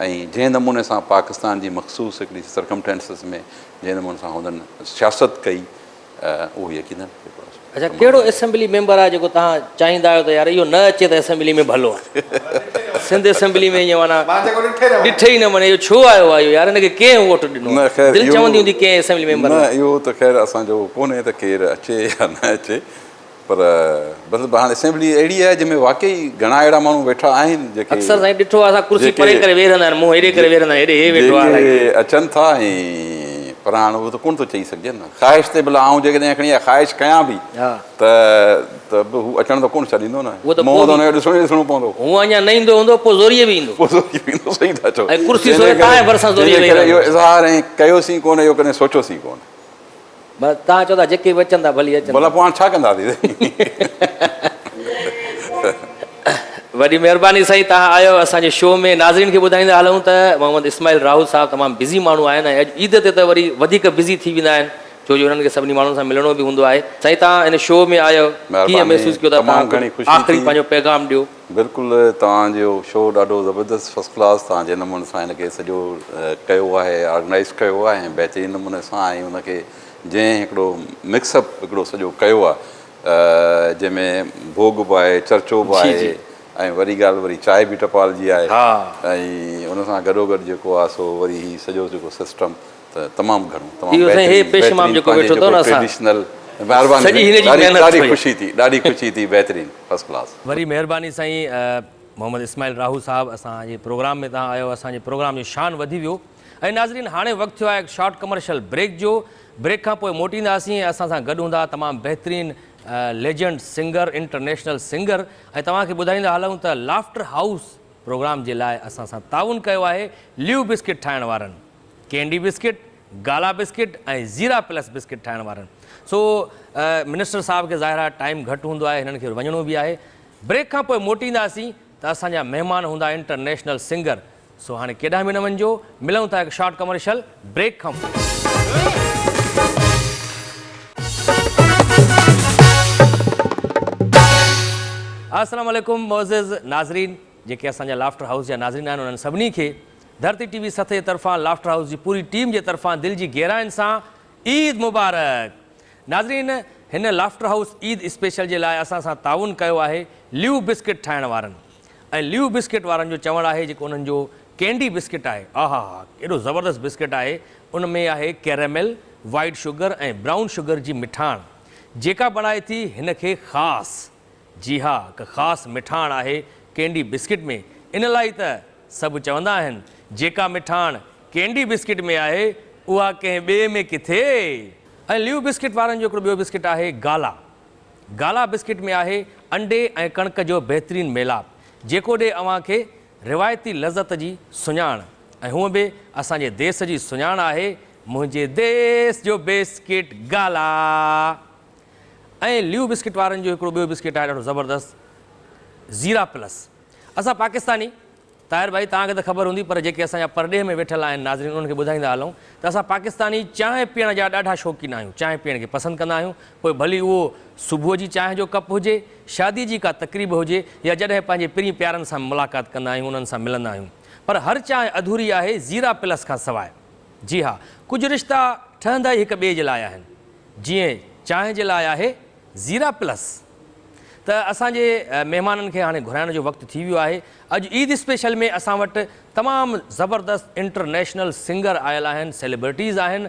۽ جنهن نموني سان پاڪستان جي مخصوص هڪڙي سرڪمٽينسز ۾ جنهن نموني سان هنن سياست ڪئي اهو يقينن جيڪو آهي اڇا ڪهڙو اسيمبلي ميمبر آهي جيڪو توهان چاهيندا آهيو ته يار اهو نه اچي ته اسيمبلي ۾ ڀلو آهي سنڌ اسيمبلي ۾ ائين معنيٰ ڏٺي ئي نه وڃي اهو ڇو آيو آهي اهو يار هن کي ڪنهن ووٽ ڏنو نه خير دل چوندي هوندي ڪنهن اسيمبلي ميمبر نه اهو ته خير اسان جو ڪونهي ته ڪير اچي يا نه اچي پر بس هاڻي اسيمبلي اهڙي آهي جنهن ۾ واقعي گهڻا اهڙا ماڻهو ويٺا آهن جيڪي اڪثر سائين ڏٺو آهي اسان ڪرسي پري ڪري ويهي رهندا آهن منهن هيڏي ڪري ويهي رهندا آهن هيڏي هي ويٺو آهي جيڪي اچن ٿا ۽ پر هاڻ اهو ته ڪونه ٿو چئي سگهجي نه خواهش تي ڀلا آئون جيڪڏهن کڻي اها خواهش ڪيان به ته ته به هو اچڻ ته ڪونه ڇڏيندو نه اهو ته منهن ته هن کي ڏسڻو ئي ڏسڻو پوندو هونء اڃا نه ايندو هوندو پوء زوريء به ايندو پوء زوريء به ايندو صحيح ٿا چئو ۽ ڪرسي سوري تانء ڀرسان زوريء ويهي اهو اظهار ۽ ڪيوسين ڪونه اهو ڪڏهن سوچيوسين ڪونه بس توهان چئو ٿا جيڪي به اچن ٿا ڀلي اچن. ڀلا پوء هاڻ ڇا ڪنداسين. وڏي مهرباني سائين توهان آيو اسان جي شو ۾ ناظرين کي ٻڌائيندا هلون ته محمد اسماعيل راهو صاحب تمام بزي ماڻهو آهن ۽ اڄ عيد تي ته وري وڌيڪ بزي ٿي ويندا آهن ڇو جو انهن کي سڀني ماڻهن سان ملڻو به هوندو آهي سائين توهان هن شو ۾ آيو ڪيئن محسوس ڪيو ٿا توهان آخري پنهنجو پيغام ڏيو. بلڪل توهان جو شو ڏاڍو زبردست فرسٽ ڪلاس توهان جنهن نموني سان هن کي سڄو ڪيو آهي آرگنائيز ڪيو آهي ۽ بهترين نموني سان ۽ ان کي جنهن هڪڙو مڪس اپ هڪڙو سڄو ڪيو آهي جنهن ۾ ڀوڳ به آهي چرچو به آهي ۽ وري ڳالهه وري چانهه به ٽپال جي آهي ۽ ان سان گڏو گڏ جيڪو آهي سو وري هي سڄو جيڪو سسٽم ته تمام گهڻو تمام بهترين بهترين پنهنجي جيڪو ٽريڊيشنل مهرباني ڏاڍي خوشي ٿي ڏاڍي خوشي ٿي بهترين فرسٽ ڪلاس. وري مهرباني سائين محمد اسماعيل راهو صاحب اسان جي پروگرام ۾ توهان آيو اسان جي پروگرام جو شان وڌي ويو ۽ ناظرين هاڻي وقت ٿيو آهي هڪ شارٽ ڪمرشل بريڪ جو بريڪ کان پوء موٽينداسين ۽ اسان سان گڏ هوندا تمام بهترين ليجنڊ سنگر انٽرنيشنل سنگر ۽ توهان کي ٻڌائيندا هلون ته لافٽر هائوس پروگرام جي لاء اسان سان تعاون ڪيو آهي ليو بسڪٽ ٺاهڻ وارن ڪينڊي بسڪٽ، گالا بسڪٽ ۽ زيرا پلس بسڪٽ ٺاهڻ وارن. سو منسٽر صاحب کي ظاهر آهي ٽائيم گهٽ هوندو آهي هنن کي وڃڻو به آهي. بريڪ کان پوء موٽينداسين ته اسان جا مهمان هوندا انٽرنيشنل سنگر. سو هاڻي ڪيڏانهن به نه وڃجو ملون ٿا هڪ شارٽ ڪمرشل بريڪ کان پوء. السلام عليڪم معزز ناظرين جيڪي اسان جا لافٽر هائوس جا ناظرين آهن انهن سڀني کي ڌرتي ٽي وي سٿ جي طرفان لافٽر هائوس جي پوري ٽيم جي طرفان دل جي گهراين سان عيد مبارڪ ناظرين هن لافٽر هائوس عيد اسپيشل جي لاء اسان سان تعاون ڪيو آهي ليو بسڪٽ ٺاهڻ وارن ۽ ليو بسڪٽ وارن جو چوڻ آهي جيڪو انهن جو ڪينڊي بسڪٽ آهي آها ها ڪيڏو زبردست بسڪٽ آهي ان ۾ آهي caramel white sugar ۽ brown sugar جي مٺاڻ جيڪا بڻائي ٿي هن کي خاص جي ها هڪ خاص مٺاڻ آهي ڪينڊي بسڪٽ ۾ ان لاء ئي ته سڀ چوندا آهن، جيڪا مٺاڻ ڪينڊي بسڪٽ ۾ آهي، اها ڪنهن ٻئي ۾ ڪٿي؟ ۽ ليو بسڪٽ وارن جو هڪڙو ٻيو بسڪٽ آهي گالا. گالا بسڪٽ ۾ آهي انڊي ۽ ڪڻڪ جو بهترين ميلاپ، جيڪو ڏي اوهان کي روايتي لذت جي سڃاڻ ۽ هونء به اسان جي ديس جي سڃاڻ آهي منهنجي ديس جو بسڪٽ گالا. ۽ ليو بسڪٽ وارن جو هڪڙو ٻيو بسڪٽ آهي ڏاڍو زبردست زيرا پلس. اسان پاڪستاني، طاهر ڀائي توهان کي ته خبر هوندي پر جيڪي اسان جا پرڏيهه ۾ ويٺل آهن ناظرين انهن کي ٻڌائيندا هلون ته اسان پاڪستاني چانهه پيئڻ جا ڏاڍا شوقين آهيون چانهه پيئڻ کي پسند ڪندا آهيون پوء ڀلي اهو صبح جي چانهه جو ڪپ هجي شادي جي ڪا تقريب هجي يا جڏهن پنهنجي پرين پيارن سان ملاقات ڪندا آهيون انهن سان ملندا آهيون پر هر چانهه اڌوري آهي زيرا پلس کان سواء جي ها ڪجهه رشتا ٺهندا ئي هڪ ٻئي جي لاء آهن جيئن چانهه جي لاء آهي زيرا پلس ته اسان جي مهمانن کي هاڻي گهرائڻ جو وقت ٿي ويو آهي. اڄ عيد اسپيشل ۾ اسان وٽ تمام زبردست انٽرنيشنل سنگر آيل آهن، سيليبرٽيز آهن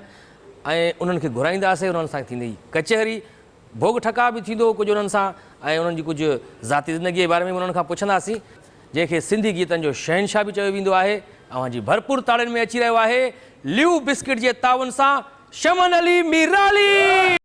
۽ انهن کي گهرائينداسين، انهن سان ٿيندي ڪچهري، ڀوڳ ٺڪاء به ٿيندو ڪجهه انهن سان ۽ انهن جي ڪجهه ذاتي زندگي جي باري ۾ به انهن کان پڇنداسين، جنهن کي سنڌي گيتن جو شهنشاهه به چيو ويندو آهي. اوهان جي ڀرپور تاڙين ۾ اچي رهيو آهي ليو بسڪٽ جي تعاون سان شمن علي ميرالي!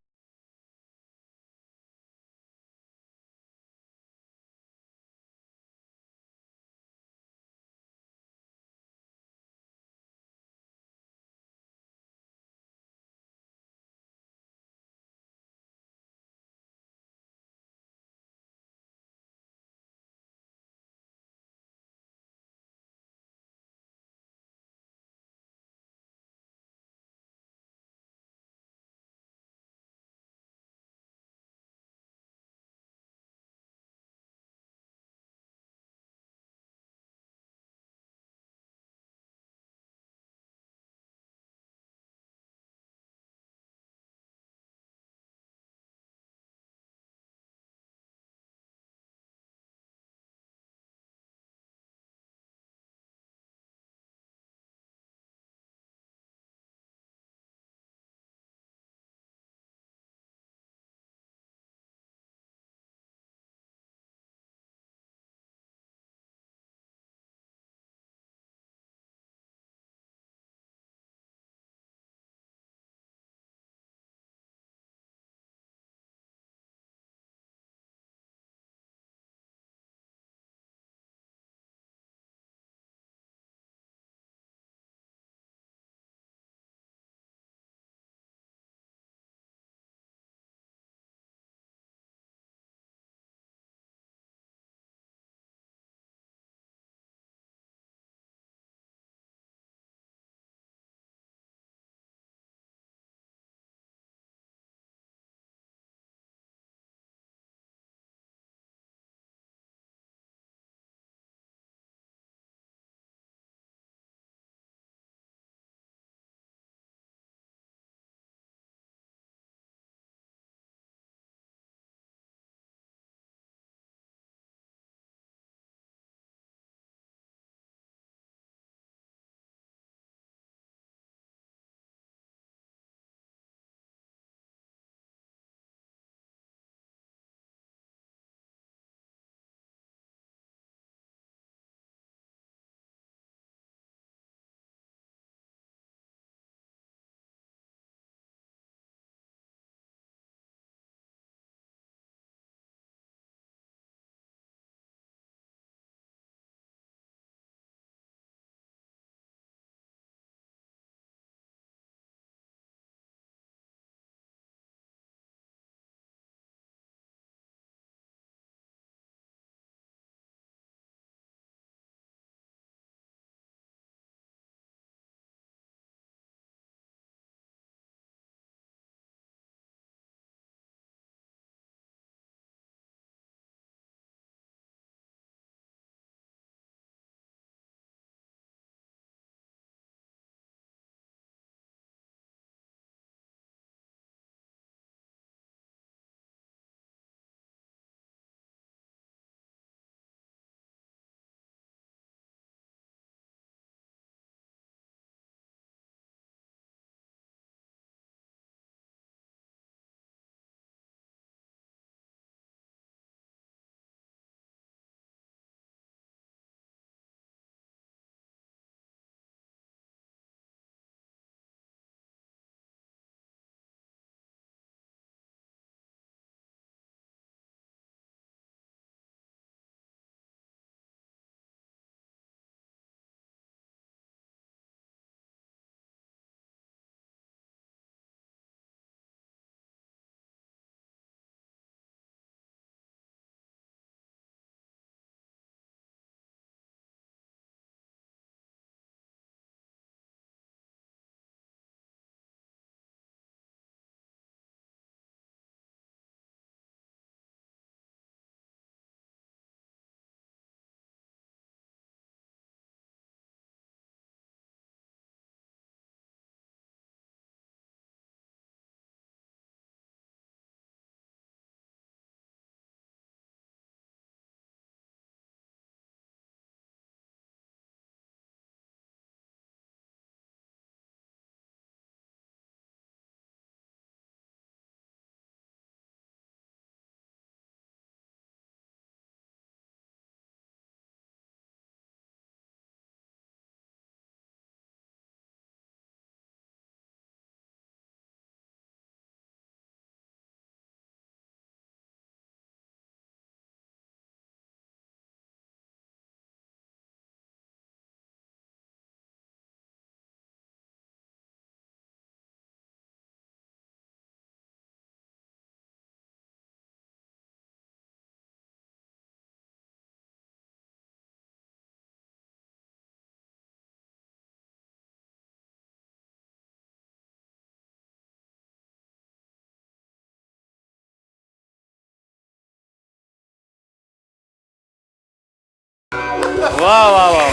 واه واه واه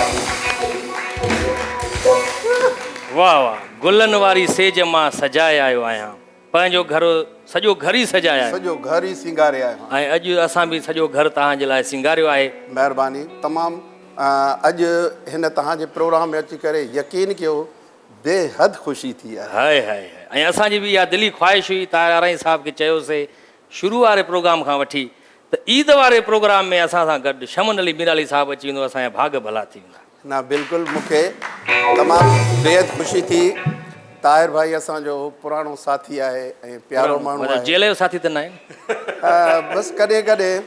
واه واه گلن واري سيج مان سجائي آيو آهيان پنهنجو گهر سڄو گهر ئي سجائي آيو. سڄو گهر ئي سينگاري آيو آهيان. ۽ اڄ اسان به سڄو گهر توهان جي لاء سينگاريو آهي. مهرباني تمام اڄ هن توهان جي پروگرام ۾ اچي ڪري يقين ڪيو بي حد خوشي ٿي آهي. هائي هائي هائي ۽ اسان جي به اها دلي خواهش هئي طاهر آرائين صاحب کي چيوسي شروع واري پروگرام کان وٺي ته عيد واري پروگرام ۾ اسان سان گڏ شمن علي ميرالي صاحب اچي ويندو اسان جا ڀاڳ ڀلا ٿي ويندا. نه بلڪل مون کي تمام بيحد خوشي ٿي طاهر ڀائي اسان جو پراڻو ساٿي آهي ۽ پيارو ماڻهو آهي. جيل جو ساٿي ته ناهي نه. بس ڪڏهن ڪڏهن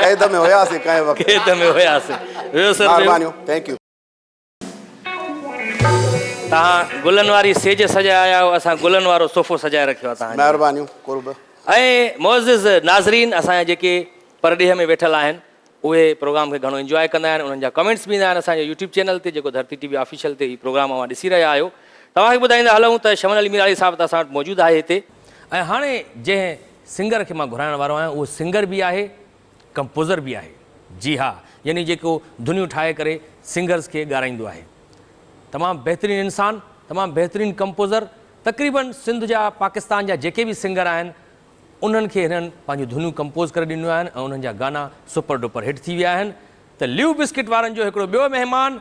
قيد ۾ هياسين ڪنهن وقت. قيد ۾ هياسين. ويو سر ويو. مهربانيون thank you. توهان گلن واري سيج سجائي آيا آهيو اسان گلن وارو صوفو سجائي رکيو آهي توهان جي لاء. مهربانيون قرب. ۽ معزز ناظرين اسان جا جيڪي پرڏيهه ۾ ويٺل آهن اهي پروگرام کي گهڻو انجواء ڪندا آهن انهن جا ڪمينٽس به ايندا آهن اسان جي يوٽيوب چينل تي جيڪو ڌرتي ٽي وي آفيشل تي هي پروگرام اوهان ڏسي رهيا آهيو توهان کي ٻڌائيندا هلون ته شمن علي ميرالي صاحب ته اسان وٽ موجود آهي هتي ۽ هاڻي جنهن سنگر کي مان گهرائڻ وارو آهيان اهو سنگر به آهي ڪمپوزر به آهي جي ها يعني جيڪو ڌنيون ٺاهي ڪري سنگرز کي ڳارائيندو آهي تمام بهترين انسان تمام بهترين ڪمپوزر تقريبن سنڌ جا پاڪستان جا جيڪي به سنگر آهن انهن کي هنن پنهنجون ڌنيون ڪمپوز ڪري ڏنيون آهن ۽ انهن جا گانا سپر ڊپر هٽ ٿي ويا آهن ته ليو بسڪٽ وارن جو هڪڙو ٻيو مهمان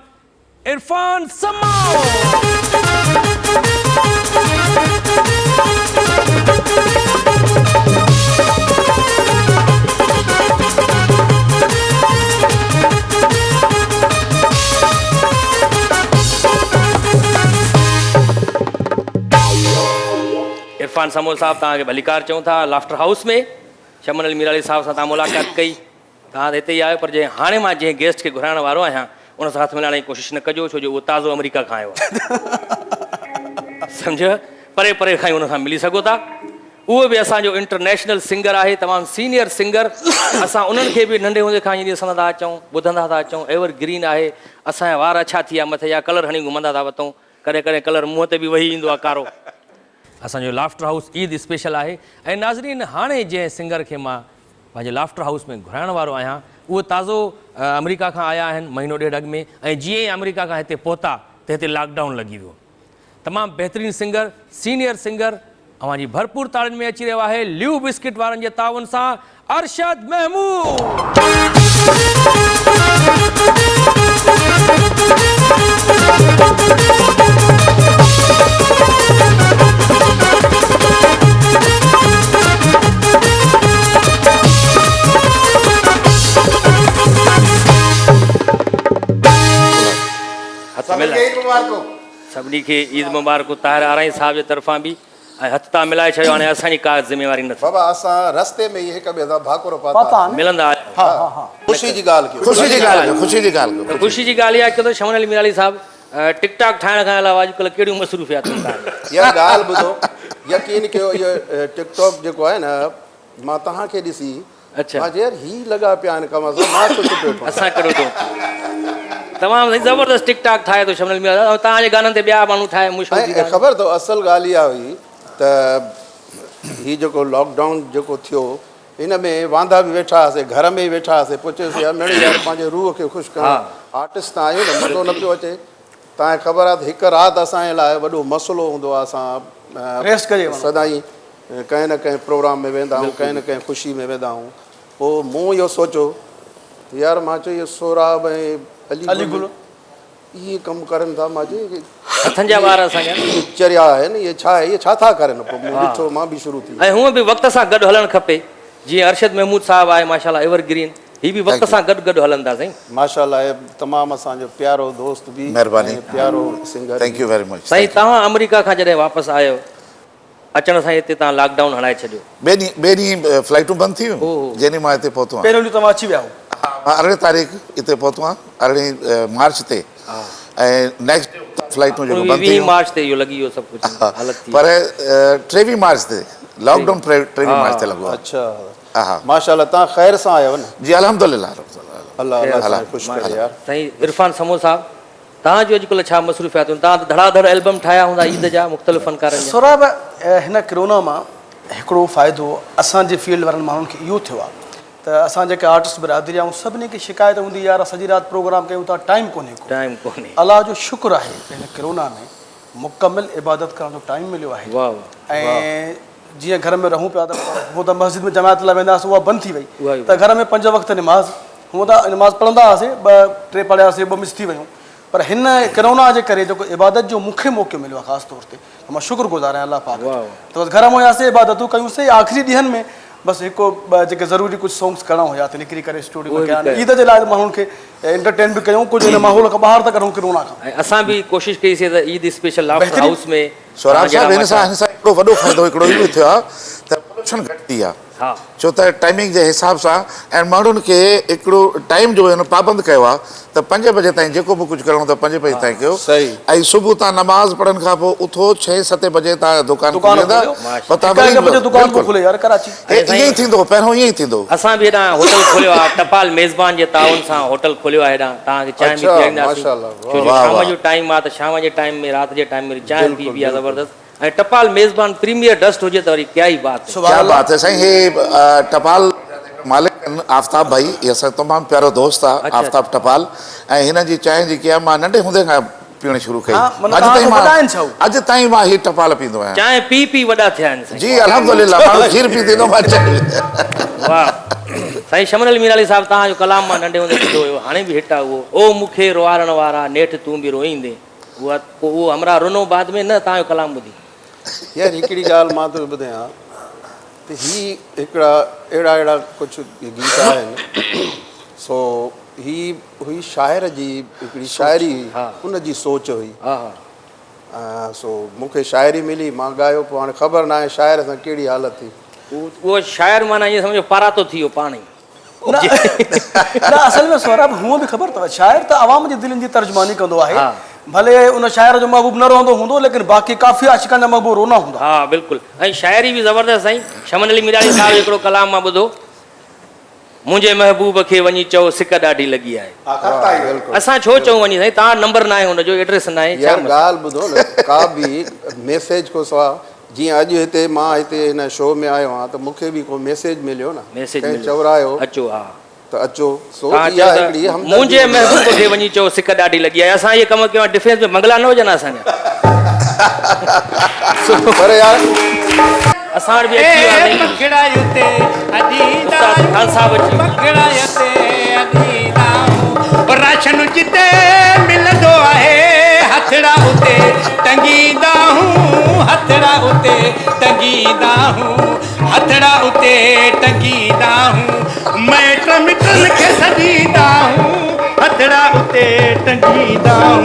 عرفان سمون. عرفان سمون صاحب توهان کي ڀليڪار چئون ٿا لافٽر هائوس ۾ شمن علي ميرالي صاحب سان توهان ملاقات ڪئي توهان ته هتي ئي آهيو پر جنهن هاڻي مان جنهن گيسٽ کي گهرائڻ وارو آهيان ان سان هٿ ملائڻ جي ڪوشش نه ڪجو ڇو جو اهو تازو آمريڪا کان آيو آهي سمجهيو پري پري کان ئي ان سان ملي سگهو ٿا اهو به اسان جو انٽرنيشنل سنگر آهي تمام سينيئر سنگر اسان انهن کي به ننڍي هوندي کان ئي ڏسندا ٿا اچون ٻڌندا ٿا اچون ايور گرين آهي اسان جا وار اڇا ٿي ويا مٿي جا ڪلر هڻي گهمندا ٿا وتون ڪڏهن ڪڏهن ڪلر منهن تي به وهي ايندو آهي ڪارو. اسان جو لافٽر هائوس عيد اسپيشل آهي ۽ ناظرين هاڻي جنهن سنگر کي مان پنهنجي لافٽر هائوس ۾ گهرائڻ وارو آهيان اهو تازو آمريڪا کان آيا آهن مهينو ڏيڍ اڳ ۾ ۽ جيئن ئي آمريڪا کان هتي پهتا ته هتي لاڪ ڊائون لڳي ويو تمام بهترين سنگر سينيئر سنگر اوهان جي ڀرپور تاڙين ۾ اچي رهيو آهي ليو بسڪٽ وارن جي تعاون سان ارشد محمود. هٿ ملائي سڀني کي عيد مبارڪون طاهر آرائين صاحب جي طرفان به ۽ هٿ تان ملائي ڇڏيو هاڻي اسان جي ڪا ذميواري نه ٿي. بابا اسان رستي ۾ ئي هڪ ٻئي سان ڀاڪر پاتا آهن. ملندا آهيو. ها ها خوشي جي ڳالهه ڪيو. خوشي جي ڳالهه ڪيو خوشي جي ڳالهه ڪيو. خوشي جي ڳالهه اها ڪيو ته شمن علي ميرالي صاحب ٽڪ ٽاڪ ٺاهڻ کان علاوه اڄڪلهه ڪهڙيون مصروفياتون آهن. يار ڳالهه ٻڌو يقين ڪيو اهو ٽڪ ٽاڪ جيڪو آهي نه مان توهان کي ڏسي اڇا. مان چيو يار هي لڳا پيا آهن ڪم سان مان ڇو چپ ويٺو آهيان. اسان ڪهڙو ڏوهه ڪيو. تمام سائين زبردست ٽڪ ٽاڪ ٺاهي ٿو شمن ميان ۽ توهان جي گانن تي ٻيا ماڻهو ٺاهي مشهور ٿي ۽ ويا آهن. خبر اٿو اصل ڳالهه اها هئي ته هي جيڪو لاڪ ڊائون جيڪو ٿيو ان ۾ واندا به ويٺا هئاسي گهر ۾ ئي ويٺا هئاسي پوء چيوسي يار مڙئي يار پنهنجي روح کي خوش ڪرڻ آرٽسٽ ته آهيون نه مزو نه پيو اچي توهان کي خبر آهي ته هڪ رات اسان جي لاء وڏو مسئلو هوندو آهي اسان ريسٽ ڪري وڃو. سدائين ڪنهن نه ڪنهن پروگرام ۾ ويندا آهيون ڪنهن نه ڪنهن خوشي ۾ ويندا آهيون پوء مون اهو سوچيو ته يار مان چيو اهي سهراب ۽ علي گل اهي ڪم ڪرن ٿا مان چيو اهي هٿن جا ٻار اسان جا. اهي چريا آهن اهي ڇا آهي اهي ڇا ٿا ڪرن پوء مون ڏٺو مان به شروع ٿي ۽ هونء به وقت سان گڏ هلڻ کپي جيئن ارشد محمود صاحب آهي ماشاءالله ايور گرين هي به وقت سان گڏ گڏ هلن ٿا سائين. ماشاءالله هي تمام اسان جو پيارو دوست به مهرباني ۽ پيارو سنگر thank you به. ويري مچ سائين توهان آمريڪا کان جڏهن واپس آيو اچڻ سان ئي هتي توهان لاڪ ڊائون هڻائي ڇڏيو. ٻئي ڏينهن ٻئي ڏينهن فلائيٽون بند ٿي ويون جنهن ڏينهن مان هتي پهتو آهيان. پهريون ڏينهن توهان اچي ويا هو. ها مان ارڙهين تاريخ هتي پهتو آهيان ارڙهين مارچ تي ۽ نيڪسٽ ڊي اتان فلائيٽون جيڪو بند ٿي ويهين ويون. مارچ تي اهو لڳي ويو سڀ ڪجهه حالت ٿي. پر ٽيويهين مارچ تي لاڪ ڊائون ٽيويهين مارچ تي لڳو آهي. اڇا ماشاءالله توهان خير سان آيو نه. جي الحمدلله الله الله توهان کي خوش ڪري يار. سائين عرفان سمون صاحب توهان جون اڄڪلهه ڇا مصروفياتون توهان ته ڌڙا ڌڙ البم ٺاهيا هوندا عيد جا مختلف فنڪارن جا. سهراب هن ڪرونا مان هڪڙو فائدو اسان جي فيلڊ وارن ماڻهن کي اهو ٿيو آهي ته اسان جيڪي آرٽسٽ برادري آهيون سڀني کي شڪايت هوندي يار سڄي رات پروگرام ڪيون ٿا ٽائيم ڪونهي ڪو ٽائيم ڪونهي. الله جو شڪر آهي ته هن ڪرونا ۾ مڪمل عبادت ڪرڻ جو ٽائيم مليو آهي واه واه. ۽ جيئن گهر ۾ رهون پيا ته هونء ته مسجد ۾ جماعت لاء ويندا هئاسين اها بند ٿي وئي ته گهر ۾ پنج وقت نماز هونء ته نماز پڙهندا هئاسين ٻه ٽي پڙهياسين ٻه مس ٿي ويون پر هن ڪرونا جي ڪري جيڪو عبادت جو مون کي موقعو مليو آهي خاص طور تي ته مان شڪر گذار آهيان الله پاڪ جو ته بس گهر ۾ هياسين عبادتون ڪيون سين آخري ڏينهن ۾ بس هڪ ٻه جيڪي ضروري ڪجهه سونگس ڪرڻا هيا ته نڪري ڪري اسٽوڊيو ۾ ڪيا عيد جي لاء ماڻهن کي انٽرٽين به ڪيون ڪجهه هن ماحول کان ٻاهر ته ڪڍون ڪرونا کان. ۽ اسان به ڪوشش ڪئي سي ته Eid special laughter house ۾ Sohrab صاحب هن سان هن سان هڪڙو وڏو فائدو هڪڙو اهو ٿيو آهي ته پوليوشن گهٽ ٿي آهي ڇو ته ٽائمنگ جي حساب سان ۽ ماڻهن کي هڪڙو ٽائيم جو هن پابند ڪيو آهي ته پنج بجي تائين جيڪو به ڪجهه ڪرڻو اٿو پنج بجي تائين ڪيو ۽ صبح تان نماز پڙهڻ کان پوء اٿو ڇهين ستين بجي تان دڪان کولي ويندا پوء تان وري بلڪل ائين ئي ٿيندو هو پهريون ائين ئي ٿيندو هو. اسان به هيڏانهن هوٽل کوليو آهي ٽپال ميزبان جي تعاون سان هوٽل کوليو آهي هيڏانهن توهان کي چانهه به پيارينداسين ڇو جو شام جو ٽائيم آهي ته شام جي ٽائيم ۾ رات جي ٽائيم ۾ وري چانهه پيبي آهي زبردست ۽ ٽپال ميزبان پريميئر ڊسٽ هجي ته وري ڪيا ئي بات هي. ڪيا بات هي سائين هي ٽپال جا جيڪا مالڪ آهن آفتاب ڀائي هي اسان جو تمام پيارو دوست آهي آفتاب ٽپال ۽ هن جي چانهه جيڪي آهي مان ننڍي هوندي کان پيئڻ شروع ڪئي اڄ تائين مان اڄ تائين مان هي ٽپال پيئندو آهيان. چانهه پي پي وڏا ٿيا آهن سائين. جي الحمدلله ماڻهو کير پي ٿيندو مان چانهه. واه سائين شمن علي ميرالي صاحب توهان جو ڪلام مان ننڍي هوندي ٻڌو هيو هاڻي به هٽ آ اهو او مون کي روئارڻ وارا نيٺ تون به روئيندين اها پوء اهو همراهه رنو بعد ۾ نه توهان جو ڪلام ٻڌي. يار هڪڙي ڳالهه مان توکي ٻڌايان ته هي هڪڙا اهڙا اهڙا ڪجهه گيت آهن سو هي هئي شاعر جي هڪڙي شاعري هئي ان جي سوچ هئي سو مون کي شاعري ملي مان ڳايو پوء هاڻي خبر ناهي شاعر سان ڪهڙي حالت ٿي. اهو شاعر معنيٰ ائين سمجهو پاراتو ٿي ويو پاڻ ئي. نه اصل ۾ سهراب هونء به خبر اٿو شاعر ته عوام جي دلين جي ترجماني ڪندو آهي ڀلي ان شاعر جو محبوب نه رهندو هوندو ليڪن باقي ڪافي عاشقن جا محبوب رونا هوندا. ها بلڪل ۽ شاعري به زبردست سائين شمن علي ميراڻي صاحب جو هڪڙو ڪلام مان ٻڌو منهنجي محبوب کي وڃي چئو سڪ ڏاڍي لڳي آهي. اسان ڇو چئون وڃي سائين توهان وٽ نمبر ناهي هن جو ايڊريس ناهي ڇا يار ڳالهه ٻڌو نه ڪا به ميسيج کان سوا جيئن اڄ هتي مان هتي هن شو ۾ آيو آهيان ته مون کي به ڪو ميسيج مليو نه ڪنهن چورايو اچو ها ته اچو سو توهان اها چئو ته هڪڙي همدردي منهنجي هوندي آهي. محبوب کي وڃي چئو سڪ ڏاڍي لڳي آهي اسان اهي ڪم ڪيون ها ڊفينس ۾ بنگلا نه هجن ها اسان جا پر يار اسان وٽ به اچي ويو آهي سائين استاد خان صاحب اچي ويو. راشن جتي ملندو آهي هٿڙا اتي ٽنگيندا هون هٿڙا اتي ٽنگيندا هون هٿڙا اتي ٽنگيندا هون مائٽ مٽن کي سڏيندا هون هٿڙا اتي ٽنگيندا هون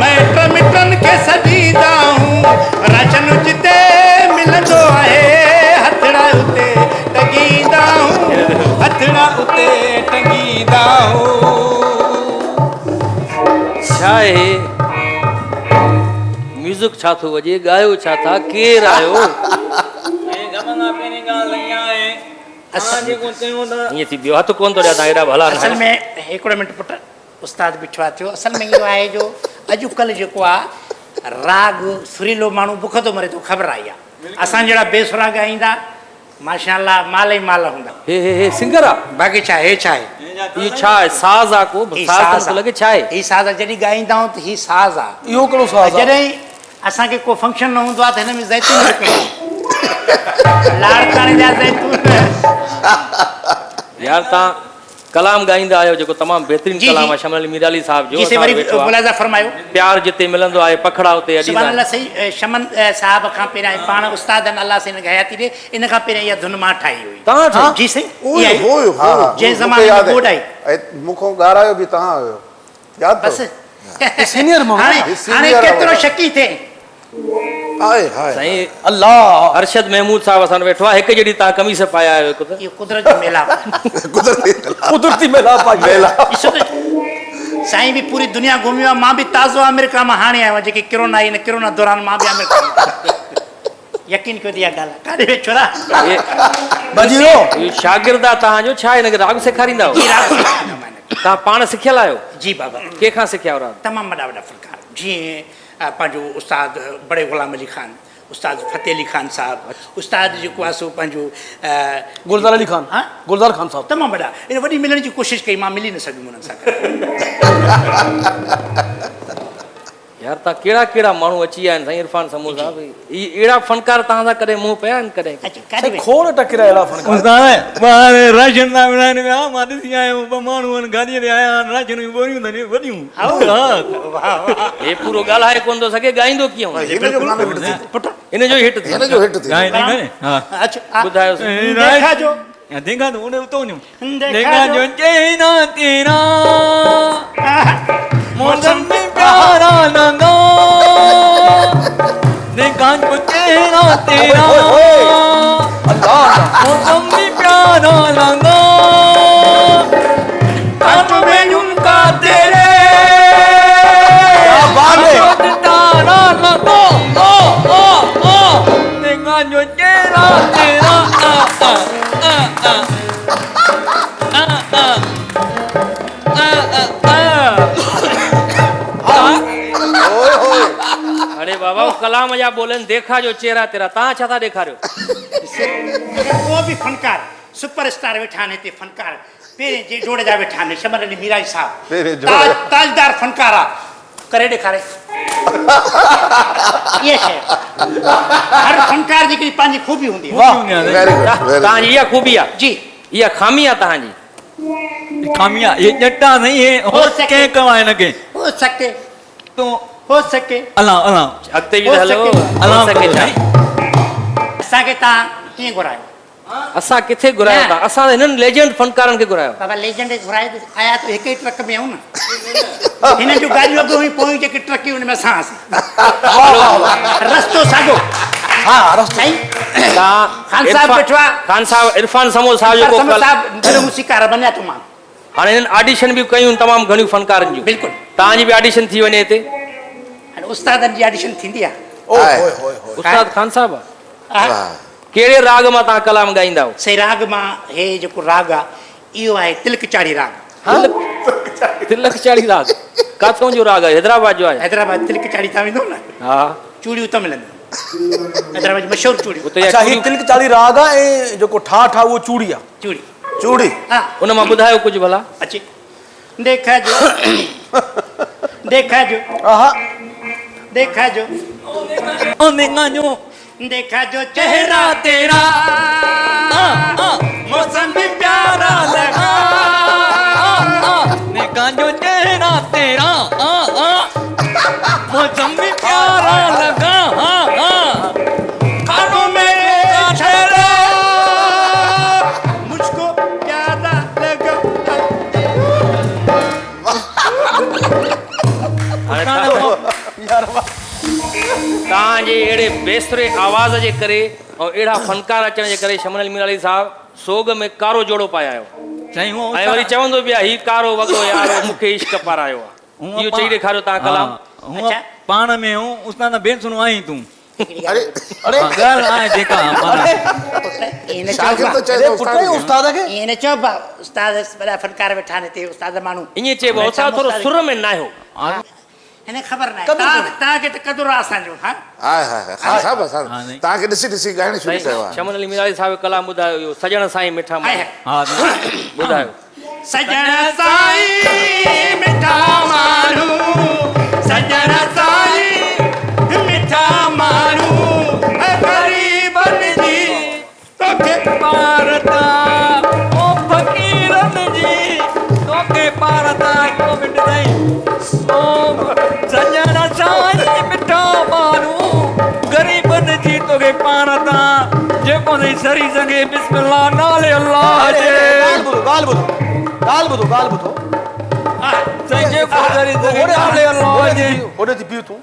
مائٽ مٽن کي سڏيندا هون راشن جتي ملندو آهي هٿڙا اتي ٽنگيندا هون هٿڙا اتي ٽنگيندا هون. ڇا آهي ميوزڪ ڇا ٿو وڄي ڳايو ڇا ٿا ڪير آيو. ائين ٿي ٻيو هٿ ڪونه ٿو ڏيان توهان ايڏا ڀلا نه اصل ۾ هڪڙو منٽ پٽ استاد بيٺو آ ٿيو اصل ۾ اهو آهي جو اڄ ڪلهه جيڪو آ راڳ سريلو ماڻهو بک ٿو مري ٿو خبر آئي آ اسان جهڙا بي سرا ڳائيندا ماشاء الله مال ئي مال هوندا. هي هي هي سنگر آ. باقي ڇا هي ڇا آهي. هي ڇا آهي ساز آ ڪو ساز ته نٿو لڳي ڇا آهي. هي ساز آ جڏهن ڳائيندا آهيون ته هي ساز آ. اهو ڪهڙو ساز آ. جڏهن اسان کي ڪو فنڪشن نه هوندو آ ته هن ۾ زيتون وڪڻو لاڙڪاڻي جا زيتون. يار تان ڪلام ڳائيندا آهيو جيڪو تمام بهترين ڪلام آهي شمن علي ميرالي صاحب جو جي سائين وري ملاحظه فرمايو. پيار جتي ملندو آهي پکڙا اتي اڏيندا سبحان الله سائين شمن صاحب کان پهريان پاڻ استاد آهن الله سائين هن کي حياتي ڏي ان کان پهريان اها ڌن مان ٺاهي هئي. توهان ٺاهي؟ جي سائين اها ئي جنهن زماني ۾ ٻوڏ آئي. مون کان ڳارايو به توهان هيو ياد اٿو؟ بس سينيئر ماڻهو هاڻي هاڻي ڪيترو شڪي ٿئي. High high. سائين الله. ارشد محمود صاحب اسان وٽ ويٺو آهي هڪ جهڙي توهان قميص پايا آهيو هڪ ته. اهو قدرت جو ميلاپ آهي. قدرتي ميلاپ. قدرتي ميلاپ آهي. ميلاپ. ڏسو ته سائين به پوري دنيا گهميو آهي مان به تازو آمريڪا مان هاڻي آيو آهيان جيڪي ڪرونا آئي ان ڪرونا دوران مان به آمريڪا مان يقين ڪيو ته اها ڳالهه آهي ڪاڏي ويو ڇورا. ڀڄي ويو. اهو شاگرد آهي توهان جو ڇا هن کي راڳ سيکاريندا آهيو. جي راڳ سيکاريندو آهيان مان هن کي. توهان پاڻ سکيل آهيو؟ جي بابا. ڪنهن کان سکيا آهيو راڳ؟ تمام وڏا وڏا فنڪار جيئن پنهنجو استاد بڙي غلام علي خان، استاد فتح علي خان صاحب استاد جيڪو آهي سو پنهنجو گلزار علي خان ها گلزار خان صاحب تمام وڏا ان وڏي ملڻ جي ڪوشش ڪئي مان ملي نه سگهيم انهن سان يار تان ڪهڙا ڪهڙا ماڻهو اچي ويا آهن سائين عرفان سمون صاحب هي اهڙا فنڪار توهان سان ڪڏهن منهن پيا آهن ڪڏهن سائين کوڙ ٽڪريا اهڙا فنڪار استاد ٻاهر راشن ٿا ورهائن پيا مان ڏسي آيو ٻه ماڻهو آهن گاڏيء تي آيا آهن راشن جون ٻوريون اٿن وڏيون هي پورو ڳالهائي ڪونه ٿو سگهي ڳائيندو ڪيئن هوندو هن جو گانو هٽ ٿي پٽ هن جو ئي هٽ ٿي هن جو هٽ ٿي ٻڌايو ديکا جو ديکا جو ان اتو وڃو ديکا جو چهرا تيرا موسم ۾ پيارا لگا ديکا جو چهرا تيرا موسم ۾ پيارا لگا ڪان ۾ جهمڪا تيري تارا لگو او او او ديکا جو چهرا تيرا اڙي بابا ڪلام جا ٻولن ديکا جو چهرا تيرا تان ڇا ٿا ڏيکاريو ڪو به فنڪار سپر اسٽار ويٺا آهن هتي فنڪار پهرين جي جوڙ جا ويٺا آهن شمر علي ميرائي صاحب تاج تاجدار فنڪار آ ڪري ڏيکاري اها شيء هر فنڪار جي هڪڙي پنهنجي خوبي هوندي آهي تان جي اها خوبي آ جي اها خامي آ تان جي خامي آ هي ڄٽا سائين هي هو ڪنهن ڪيو آهي هن کي هو سڪي تو هو سڪي الله الله اڳتي به ته هلو الله سڪي ڇا اسان کي تان ڪيئن گهرايو اسان ڪٿي گهرايو ٿا اسان ته هنن ليجنڊ فنڪارن کي گهرايو. بابا ليجنڊ کي گهرايو ته آيا ته هڪ ئي ٽرڪ ۾ آهيون نه هنن جون گاڏيون اڳ هيون پويون جيڪي ٽرڪ هئي ان ۾ اسان هئاسين رستو ساڳو ها رستو سائين خان صاحب ويٺو آهي خان صاحب عرفان سمون صاحب جيڪو سمون صاحب وڏو موسيقار مڃان ٿو مان هاڻي هنن آڊيشن به ڪيون تمام گهڻيون فنڪارن جون بلڪل توهان جي به آڊيشن ٿي وڃي هتي هاڻي استادن جي آڊيشن ٿيندي آهي استاد خان صاحب ڪهڙي راڳ مان توهان ڪلام ڳائيندا آهيو؟ سائين راڳ مان هي جيڪو راڳ آ اهو آهي تلڪ چاڙهي راڳ. تلڪ چاڙهي راڳ ڪاٿون جو راڳ آهي حيدرآباد جو آهي؟ حيدرآباد تلڪ چاڙهي تان ويندو نه ها چوڙيون اتان ملنديون حيدرآباد جون مشهور چوڙيون. اڇا هي تلڪ چاڙهي راڳ آ ۽ جيڪو ٺاٺ آ اهو چوڙي آ. چوڙي. چوڙي. ها. ان مان ٻڌايو ڪجهه ڀلا. اچي ديکا جو ديکا جو آها ديکا جو ديکا جو ديکا جو چهرا تيرا موسم ڀي پيارا لگا ديکا جو چهرا تيرا موسم ڀي پيارا لگا خوابون ۾ چهرا مجھ ڪو پيارا لگا. توهان جي اهڙي بيسري آواز جي ڪري ۽ اهڙا فنڪار اچڻ جي ڪري شمن علي ميرالي صاحب سوڳ ۾ ڪارو جوڙو پائي آيو ۽ وري چوندو به آهي هي ڪارو وڳو يارو مون کي عشق پارايو آ اهو چئي ڏيکاريو توهان ڪلام. هونء پاڻ ۾ هون استاد بيسرو آهين تون. اڙي اڙي ڳالهه آهي جيڪا معنيٰ. ائين نه چئو شاگرد چئي ٿو پٽ استاد کي. ائين نه چئو ڀاء استاد وڏا فنڪار ويٺا آهن هتي استاد ماڻهو. ائين چئبو آهي استاد ٿورو سر ۾ ناهيو. هن کي خبر ناهي. توهان کي ته قدر آهي اسان جو ها. هاء هاء هاء خان صاحب اسان توهان کي ڏسي ڏسي ڳائڻ شروع ڪيو آهي. شمن علي ميرالي صاحب جو ڪلام ٻڌايو اهو سڄڻ سائين مٺا ماڻهو ٻڌايو. سڄڻ سائين مٺا ماڻهو سڄڻ سائين مٺا ماڻهو غريبن جي توکي پارت آ او فقيرن جي توکي پارت آ هڪڙو منٽ سائين او سڄڻ سائين مٺا ماڻهو غريبن جي توکي پارت آ جيڪو سائين سري سگهي بسم الله نالي الله جي ڳالهه ٻڌو ڳالهه ٻڌو ڳالهه ٻڌو ڳالهه ٻڌو سائين جيڪو سري سگهي نالي الله جي هوڏي ٿي بيهه تون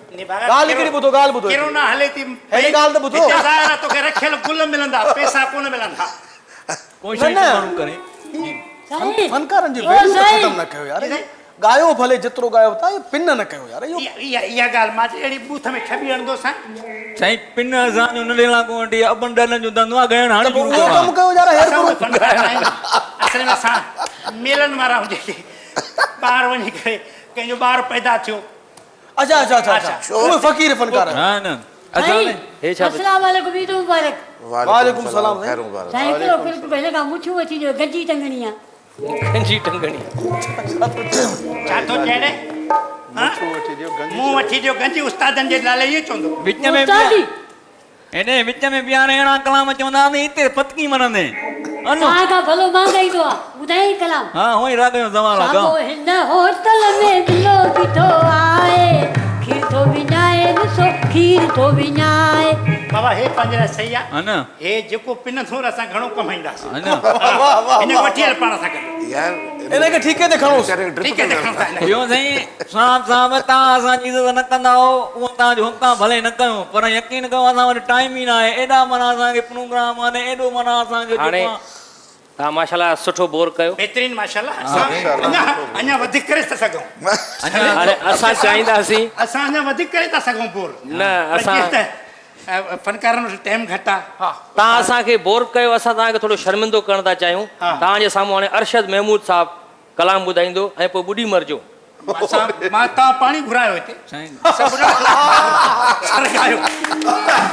ڳالهه هڪڙي ٻڌو ڳالهه ٻڌو ڪرونا هلي ٿي هيڏي ڳالهه ته ٻڌو هتي ظاهر آ توکي رکيل گل ملندا پئسا ڪونه ملندا. ڪوشش ته ماڻهو ڪري. فنڪارن جي ويليو ته ختم نه ڪيو يار ڳايو ڀلي جيترو ڳايو ٿا اهو پن نه ڪيو يار اهو اها اها ڳالهه مان اهڙي ٻوٿ ۾ ڇٻي هڻندوسان. سائين پن اسان جو ننڍي لاڪو وٺي ابن ڏاڏن جو ڌنڌو آ ڳائڻ هاڻي شروع ڪيو آ. اهو ڪم ڪيو يار هير اسان فنڪار آهيون اصل ۾ اسان ميلن وارا آهيون جيڪي ٻاهر وڃي ڪري ڪنهن جو ٻار پيدا ٿيو اچا اچا اچا اچا اهي فقير فنڪار آهن. ها نه. سائين هي ڇا ٿو السلام عليڪم عيد مبارڪ. وعليڪم السلام خير مبارڪ. سائين هڪڙو ڪلپ هن کان مڇون وٺي ڏيو گنجي ٽنگڻي آ. گنجي ٽنگڻي آ. ڇا ٿو چئي ري؟ مڇون وٺي ڏيو گنجي. مون وٺي ڏيو گنجي استادن جي نالي ائين چوندو. وچ ۾ استادي. هيڏي وچ ۾ بيهاري اهڙا ڪلام چونداسين هتي ڦٿڪي مرندين. انو. توهان کان ڀلو مان ڳائيندو آ. ٻڌائين ڪلام. ها هونئن ئي راڳ جو زوال آ. سامهون هن هوٽل ۾ بلو بيٺو آهي کير ٿو وڃائي ڏسو کير ٿو وڃائي. بابا هي پنهنجي لاء صحيح آ. ها نه. هي جيڪو پنندو نه اسان گهڻو ڪمائينداسين. ها نه. هن کي وٺي هل پاڻ سان گڏ. يار ان کي ٺيڪي تي کڻوس. ٺيڪي تي کڻون ٿا هن کي. ٻيو سائين سهاب صاحب توهان اسان جي عزت نه ڪندا آهو اهو توهان جو حق آ ڀلي نه ڪيو پر يقين ڪيو اسان وٽ ٽائيم ئي نه آهي ايڏا معنيٰ اسان کي پروگرام آهن ايڏو معنيٰ اسان کي هاڻي جيڪو آ. توهان ماشاءالله سٺو بور ڪيو. بهترين ماشاءالله اسان اڃا اڃا وڌيڪ ڪري ٿا سگهون. هاڻي اسان چاهينداسين. اسان اڃا وڌيڪ ڪري ٿا سگهون بور. نه اسان. پر جيئن ته فنڪارن وٽ ٽائيم گهٽ آ. توهان اسان کي بور ڪيو اسان توهان کي ٿورو شرمندو ڪرڻ ٿا چاهيون. توهان جي سامهون هاڻي ارشد محمود صاحب ڪلام ٻڌائيندو ۽ پوء ٻڏي مرجو. اسان مان توهان پاڻي گهرايو هتي اسان سرڪايو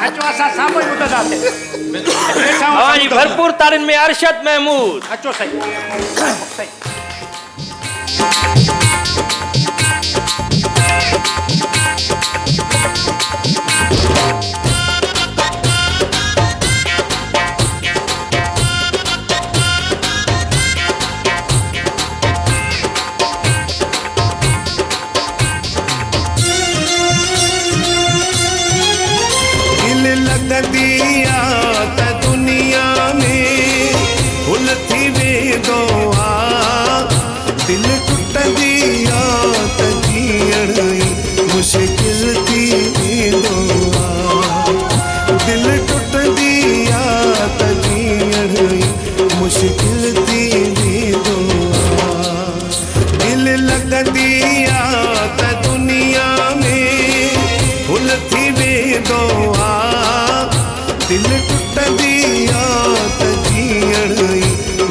اچو اسان سامهون ئي ٻڌنداسين. اوهان جي ڀرپور تاڙين ۾ ارشد محمود. اچو سائين سائين. دل لڳندي آ ته دنيا ۾ گل ٿي ويندو آ، دل ٽٽندي آ ته جيئڻ ئي مشڪل ٿي ويندو آ، دل ٽٽندي آ ته جيئڻ ئي مشڪل ٿي ويندو آ، دل لڳندي آ ته دنيا ۾ گل ٿي ويندو آ، دل ٽٽندي آ ته جيئڻ ئي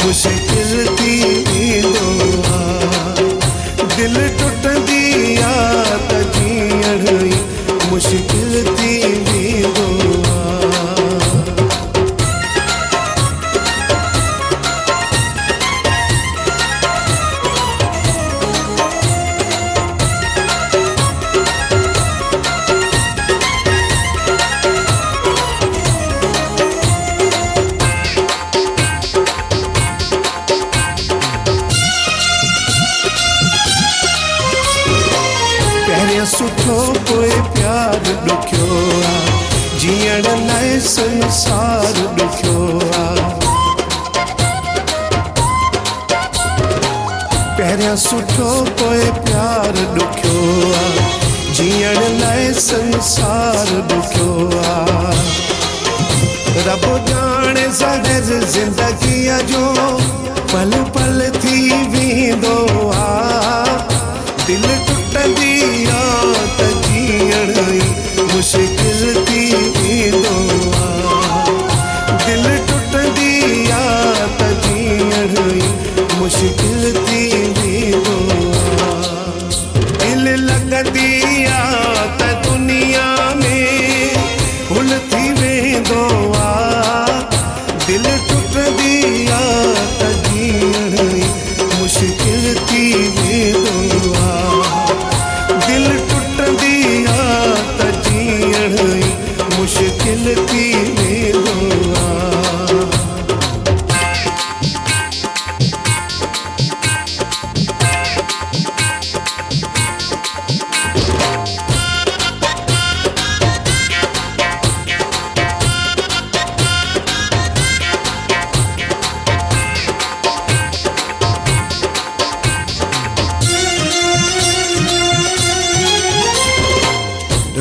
مشڪل ٿي ويندو آ، دل ٽٽندي آ ته جيئڻ ئي مشڪل ٿي ويندو آ. پهريان سٺو پوءِ پيار ڏکيو آ، جيئڻ لاءِ سنسار ڏکيو آ، پهريان سٺو پوءِ پيار ڏکيو آ، جيئڻ لاءِ سنسار ڏکيو آ، رب ڄاڻي زهر زندگيءَ جو پل پل ٿي ويندو آ، دل ٽٽندي آ ته جيئڻ ئي مشڪل ٿي ويندو آ، دل ٽٽندي آ ته جيئڻ ئي مشڪل ٿي ويندو آ، دل لڳندي آ ته دنيا ۾ گل ٿي ويندو آ، دل ٽٽندي آ ته جيئڻ ئي مشڪل ٿي ويندو آ، دل ٽٽندي آ ته جيئڻ ئي مشڪل ٿي ويندو آ.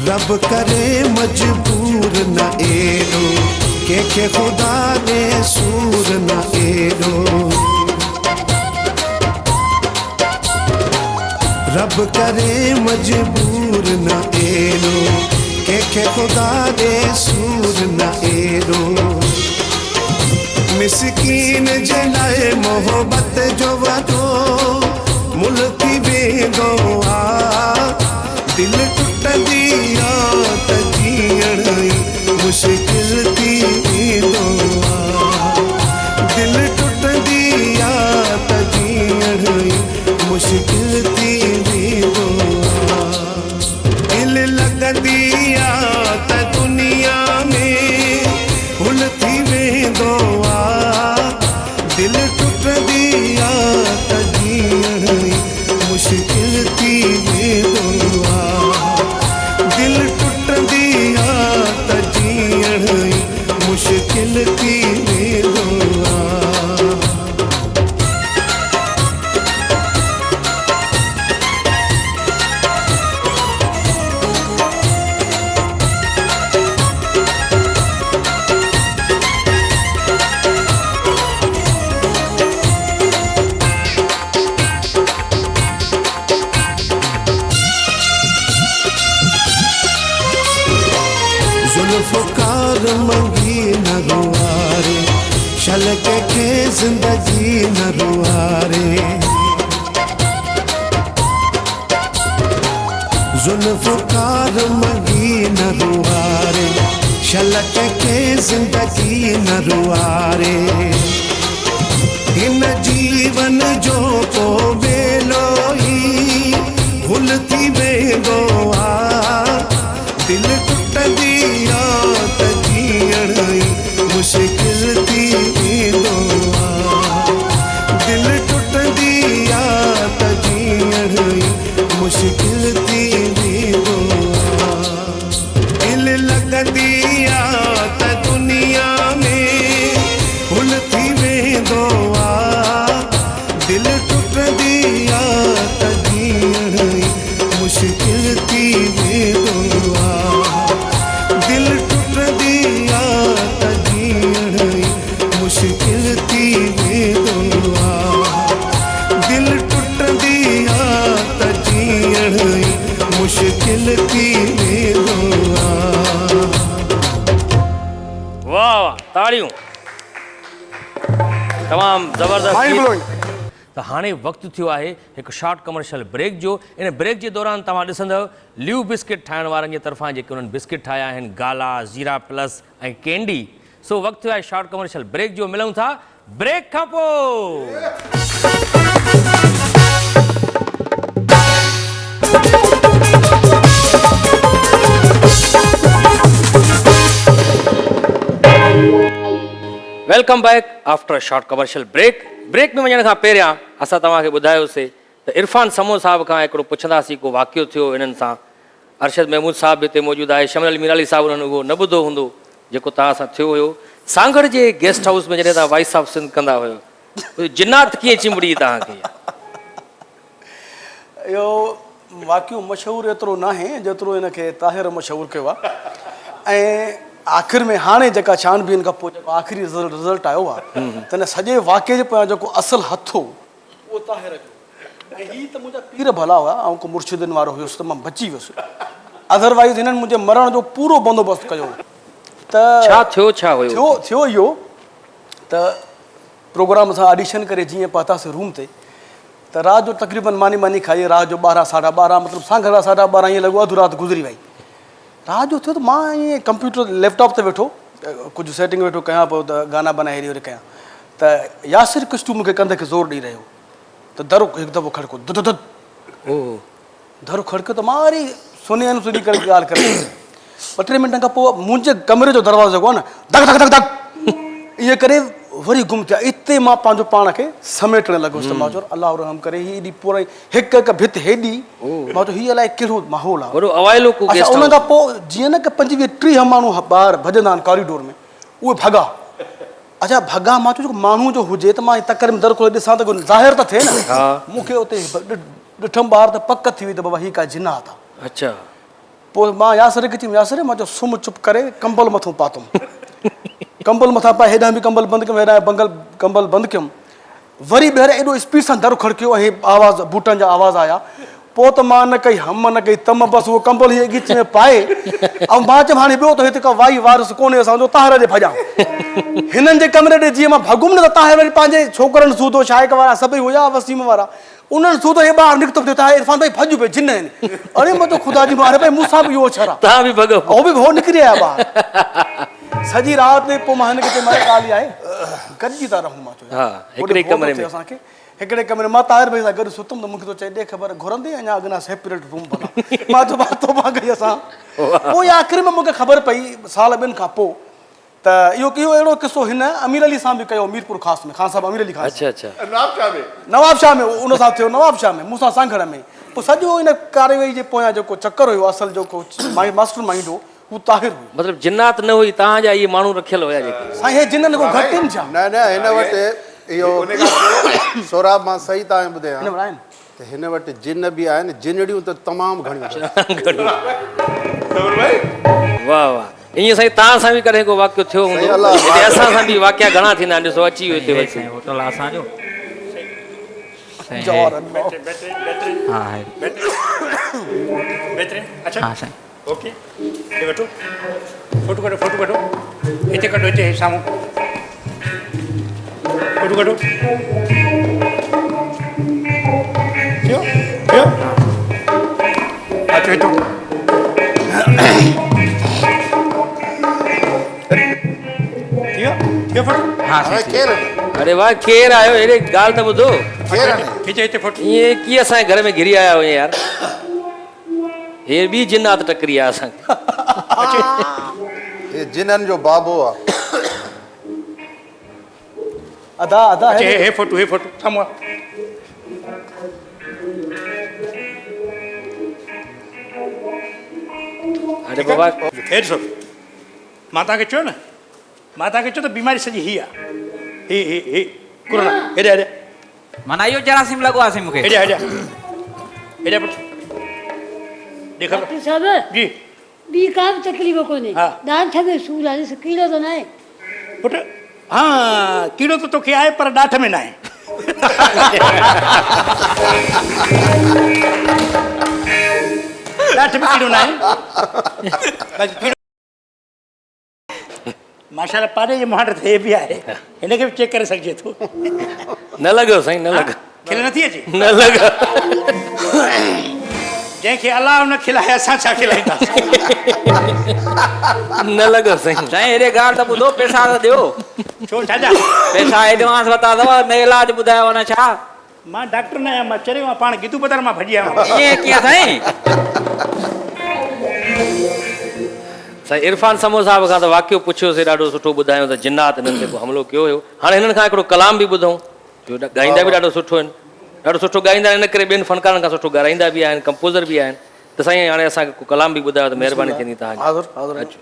رب ڪري مجبور نه ايڏو، ڪنهن کي خدا ڏي سور نه ايڏو، رب ڪري مجبور نه ايڏو، ڪنهن کي خدا ڏي سور نه ايڏو، مسڪين جي لاءِ محبت جو وڏو مل ٿي ويندو آ، دل ٽٽندي آ ته جيئڻ ئي ज़ुल्फ़कार मंगी न रुआरे, शल कंहिंखे ज़िंदगी न रुआरे। ज़ुल्फ़कार मंगी न रुआरे, शल कंहिंखे ज़िंदगी न रुआरे। हिन जीवन जो को वेलो ई भुल थी वेंदो आहे, दिलि टुटंदी आहे त जीअण ई मुश्किल थी वेंदो आहे। दिलि टुटंदी आहे त जीअण ई मुश्किल थी वेंदो आहे। दिलि लॻंदी आहे त दुनिया में भुल थी वेंदो आहे, दिलि टुटंदी आहे त जीअण ई मुश्किल थी वेंदो आहे। दिलि टुटंदी आहे त जीअण ई मुश्किल थी वेंदो आहे। दिलि टुटंदी आहे त जीअण ई मुश्किल थी वेंदो आहे। वाह वाह, ताड़ियूं। तमामु ज़बरदस्त Mind गीत। blowing। त हाणे वक़्तु थियो आहे हिकु शॉर्ट कमर्शियल ब्रेक जो। इन ब्रेक जे दौरान तव्हां ॾिसंदव ल्यू बिस्किट ठाहिण वारनि जे तरफ़ां जेके उन्हनि बिस्किट ठाहिया आहिनि, गाला, ज़ीरा प्लस ऐं कैंडी। सो वक़्तु थियो आहे शॉर्ट कमर्शियल ब्रेक जो। मिलूं था ब्रेक खां पोइ। Welcome back after short commercial break. Break में वञण खां पहिरियां असां तव्हांखे ॿुधायोसीं त इरफान समो साहिब खां हिकिड़ो पुछंदासीं को वाक़ियो थियो इन्हनि सां। अरशद महमूद साहिब बि हिते मौजूदु आहे, शमल अली मीराली साहिब उन्हनि उहो न ॿुधो हूंदो जेको तव्हां सां थियो हुयो सांगड़ जे गेस्ट हाउस में जॾहिं तव्हां वॉइस ऑफ सिंध कंदा हुयो, जिन्नात कीअं चिंबड़ी तव्हांखे? इहो वाक़ियो मशहूरु एतिरो न आहे जेतिरो हिनखे ताहिर मशहूरु कयो आहे। ऐं आख़िर में हाणे जेका छानबीन खां पोइ जेको आख़िरी रिज़ल्ट आयो आहे त हिन सॼे वाक़िए जे पोयां जेको असुलु हथु हो उहो ताहिर जो। ऐं हीअ त मुंहिंजा पीर भला हुआ, ऐं को मुर्शिदनि वारो हुयुसि त मां बची वियुसि, अदरवाइज़ हिननि मुंहिंजे मरण जो पूरो बंदोबस्तु कयो। त छा थियो, छा हुयो? थियो इहो त प्रोग्राम असां ऑडिशन करे जीअं पहुतासीं रूम ते त राति जो तक़रीबन मानी मानी खाई राति जो 12 12:30 मतिलबु सांघड़ 12:30 ईअं लॻो, अधु राति गुज़री वई। राति जो थियो त मां ईअं कंप्यूटर लैपटॉप ते वेठो कुझु सेटिंग वेठो कयां पियो त गाना बनाए हेॾी होॾे कयां त यासिर किस्टू मूंखे कंध खे ज़ोर ॾेई रहियो त दर हिकु दफ़ो खड़को धुध धुध दर खड़कियो त मां वरी सुनी अनसुनी करे ॻाल्हि करे 2-3 मिंटनि खां पोइ मुंहिंजे कमरे जो दरवाज़ो जेको आहे न धक धक धक धक ईअं करे वरी गुम थिया। इते मां पंहिंजो पाण खे समेटण लॻुसि त मां चयो अलाह रहम करे हीअ एॾी पूरी हिकु हिकु भित हेॾी, मां चयो हीअ अलाए कहिड़ो माहौल आहे। वॾो अवाइलो को अच्छा गेस्ट उन हाउस। खां पोइ जीअं न की 25-30 माण्हू ॿाहिरि भॼंदा आहिनि कॉरिडोर में, उहे भॻा। अच्छा भॻा मां चयो जेको माण्हू जो हुजे त मां तकर में दर खोले ॾिसां त ज़ाहिर त थिए न। मूंखे उते ॾिठमि ॿाहिरि त पक थी वई त बाबा हीअ का जिनात आहे। अच्छा पोइ मां यासिर खे चयमि यासिर मां चयो सुम्ह चुप करे कंबल मथों पातुमि, कंबल मथां पाए हेॾां बि कंबल बंदि कयमि हेॾां बंगल कंबल बंदि कयमि। वरी ॿीहर एॾो स्पीड सां दर खड़कियो ऐं आवाज़ बूटनि जा आवाज़ आया। पोइ त मां न कई हम न कई तम, बसि उहो कंबल हीअं ॻिच में पाए ऐं मां चयमि हाणे ॿियो त हिते का वाई वारिस कोन्हे असांजो, ताहिर ॾे भॼां। हिननि जे कमरे ॾे जीअं मां भॻुमि न त ताहिर वरी पंहिंजे छोकिरनि सूधो, शाइक वारा सभई हुया, वसीम वारा, उन्हनि सूधो हे ॿाहिरि निकितो पियो, ताहिर इरफान भाई भॼ पियो जिन आहिनि। अरे मां चयो ख़ुदा जी मारे भाई मूंसां बि इहो अछर आहे। तव्हां बि भॻो। उहो बि हो निकिरी आया ॿाहिरि सॼी राति। पोइ मां हिनखे चयो मां ॻाल्हि इहा आहे गॾिजी था रहूं। मां चयो हिकिड़े कमरे में असांखे हिकिड़े कमरे मां ताहिर भाई सां गॾु सुतुमि त मूंखे थो चए ॾे ख़बर घुरंदे अञा अॻिना सेपरेट रूम भला। मां चयो मां तोबा कई असां। पोइ आख़िर में मूंखे ख़बर पई साल ॿिनि खां पोइ त इहो इहो अहिड़ो किसो हिन अमीर अली सां बि कयो मीरपुर ख़ास में, खान साहिबु अमीर अली खान। अच्छा अच्छा नवाब शाह में उन सां थियो, नवाब शाह में मूंसां सांघड़ में। पोइ सॼो इन कार्रवाई जे पोयां जेको चक्कर हुयो असुलु जेको मास्टर माइंड हो हू ताहिर हुयो। मतिलबु जिन्नात न हुई, तव्हांजा इहे माण्हू रखियल हुया जेके। साईं हे जिननि को घटि आहिनि छा? न न हिन वटि इहो सोराब मां सही तव्हांखे ॿुधायां हिन वटि आहिनि त हिन वटि जिन बि आहिनि, जिनड़ियूं त तमामु घणियूं आहिनि। वाह वाह। ईअं साईं तव्हां सां बि कॾहिं को वाक़ियो थियो हूंदो? हिते असां सां बि वाक़िया घणा थींदा आहिनि, ॾिसो अची वियो हिते वची। होटल असांजो اوڪي هي وٺو فوٽو ڪڍو فوٽو ڪڍو هتي ڪڍو هتي سامهون فوٽو ڪڍو ٿيو ٿيو اچو هتو ٿيو ٿيو فوٽو ها ڪير اڙي واهه ڪير آيو هيڏي ڳالهه ته ٻڌو ڪير هتي هتي فوٽو ائين ڪيئن اسان جي گهر ۾ گهري آيا آهيو يار هي ٻي جنات ٽڪري آ اسان کي. هي جنن جو بابو آ. ادا ادا هي هي فوٽو هي فوٽو سامهون آ. اڙي بابا هي ڏسو مان توهان کي چيو نه مان توهان کي چيو ته بيماري سڄي هي آ هي هي هي ڪورونا هيڏي هيڏي معنيٰ اهو جراثيم لڳو آهي سائين مون کي. هيڏي هيڏي هيڏي پٽ ڏي خبر. ڊاڪٽر صاحب جي. ٻي ڪا به تڪليف ڪونهي ڏاٺ ۾ سور آهي ڏس ڪيڙو ته ناهي. پٽ ها ڪيڙو ته توکي آهي پر ڏاٺ ۾ ناهي. ڏاٺ ۾ ڪيڙو ناهي باقي ڪيڙو. ماشاء الله پاڏي جي مهانڊ تي هي به آهي هن کي به چيڪ ڪري سگهجي ٿو. نه لڳو سائين نه لڳو. کل نٿي اچي؟ نه لڳو. جنهن کي الله نه کلائي اسان ڇا کلائينداسين. نه لڳو سائين. سائين هيڏي ڳالهه ته ٻڌو پيسا ته ڏيو. ڇو ڇا جا؟ پيسا ايڊوانس ورتا اٿو نه علاج ٻڌايو نه ڇا؟ مان ڊاڪٽر نه آهيان مان چريو آهيان پاڻ گدو بدر مان ڀڄي آيو آهيان. ائين ڪيئن سائين. سائين عرفان سمون صاحب کان ته واقعو پڇيوسي ڏاڍو سٺو ٻڌايو ته جنات هنن تي ڪو حملو ڪيو هيو هاڻي هنن کان هڪڙو ڪلام به ٻڌون جو ڳائيندا به ڏاڍو سٺو آهن ڏاڍو سٺو ڳائيندا آهن ان ڪري ٻين فنڪارن کان سٺو ڳارائيندا به آهن ڪمپوزر به آهن ته سائين هاڻي اسان کي ڪو ڪلام به ٻڌايو ته مهرباني ٿيندي توهان جي حاضر حاضر اچو.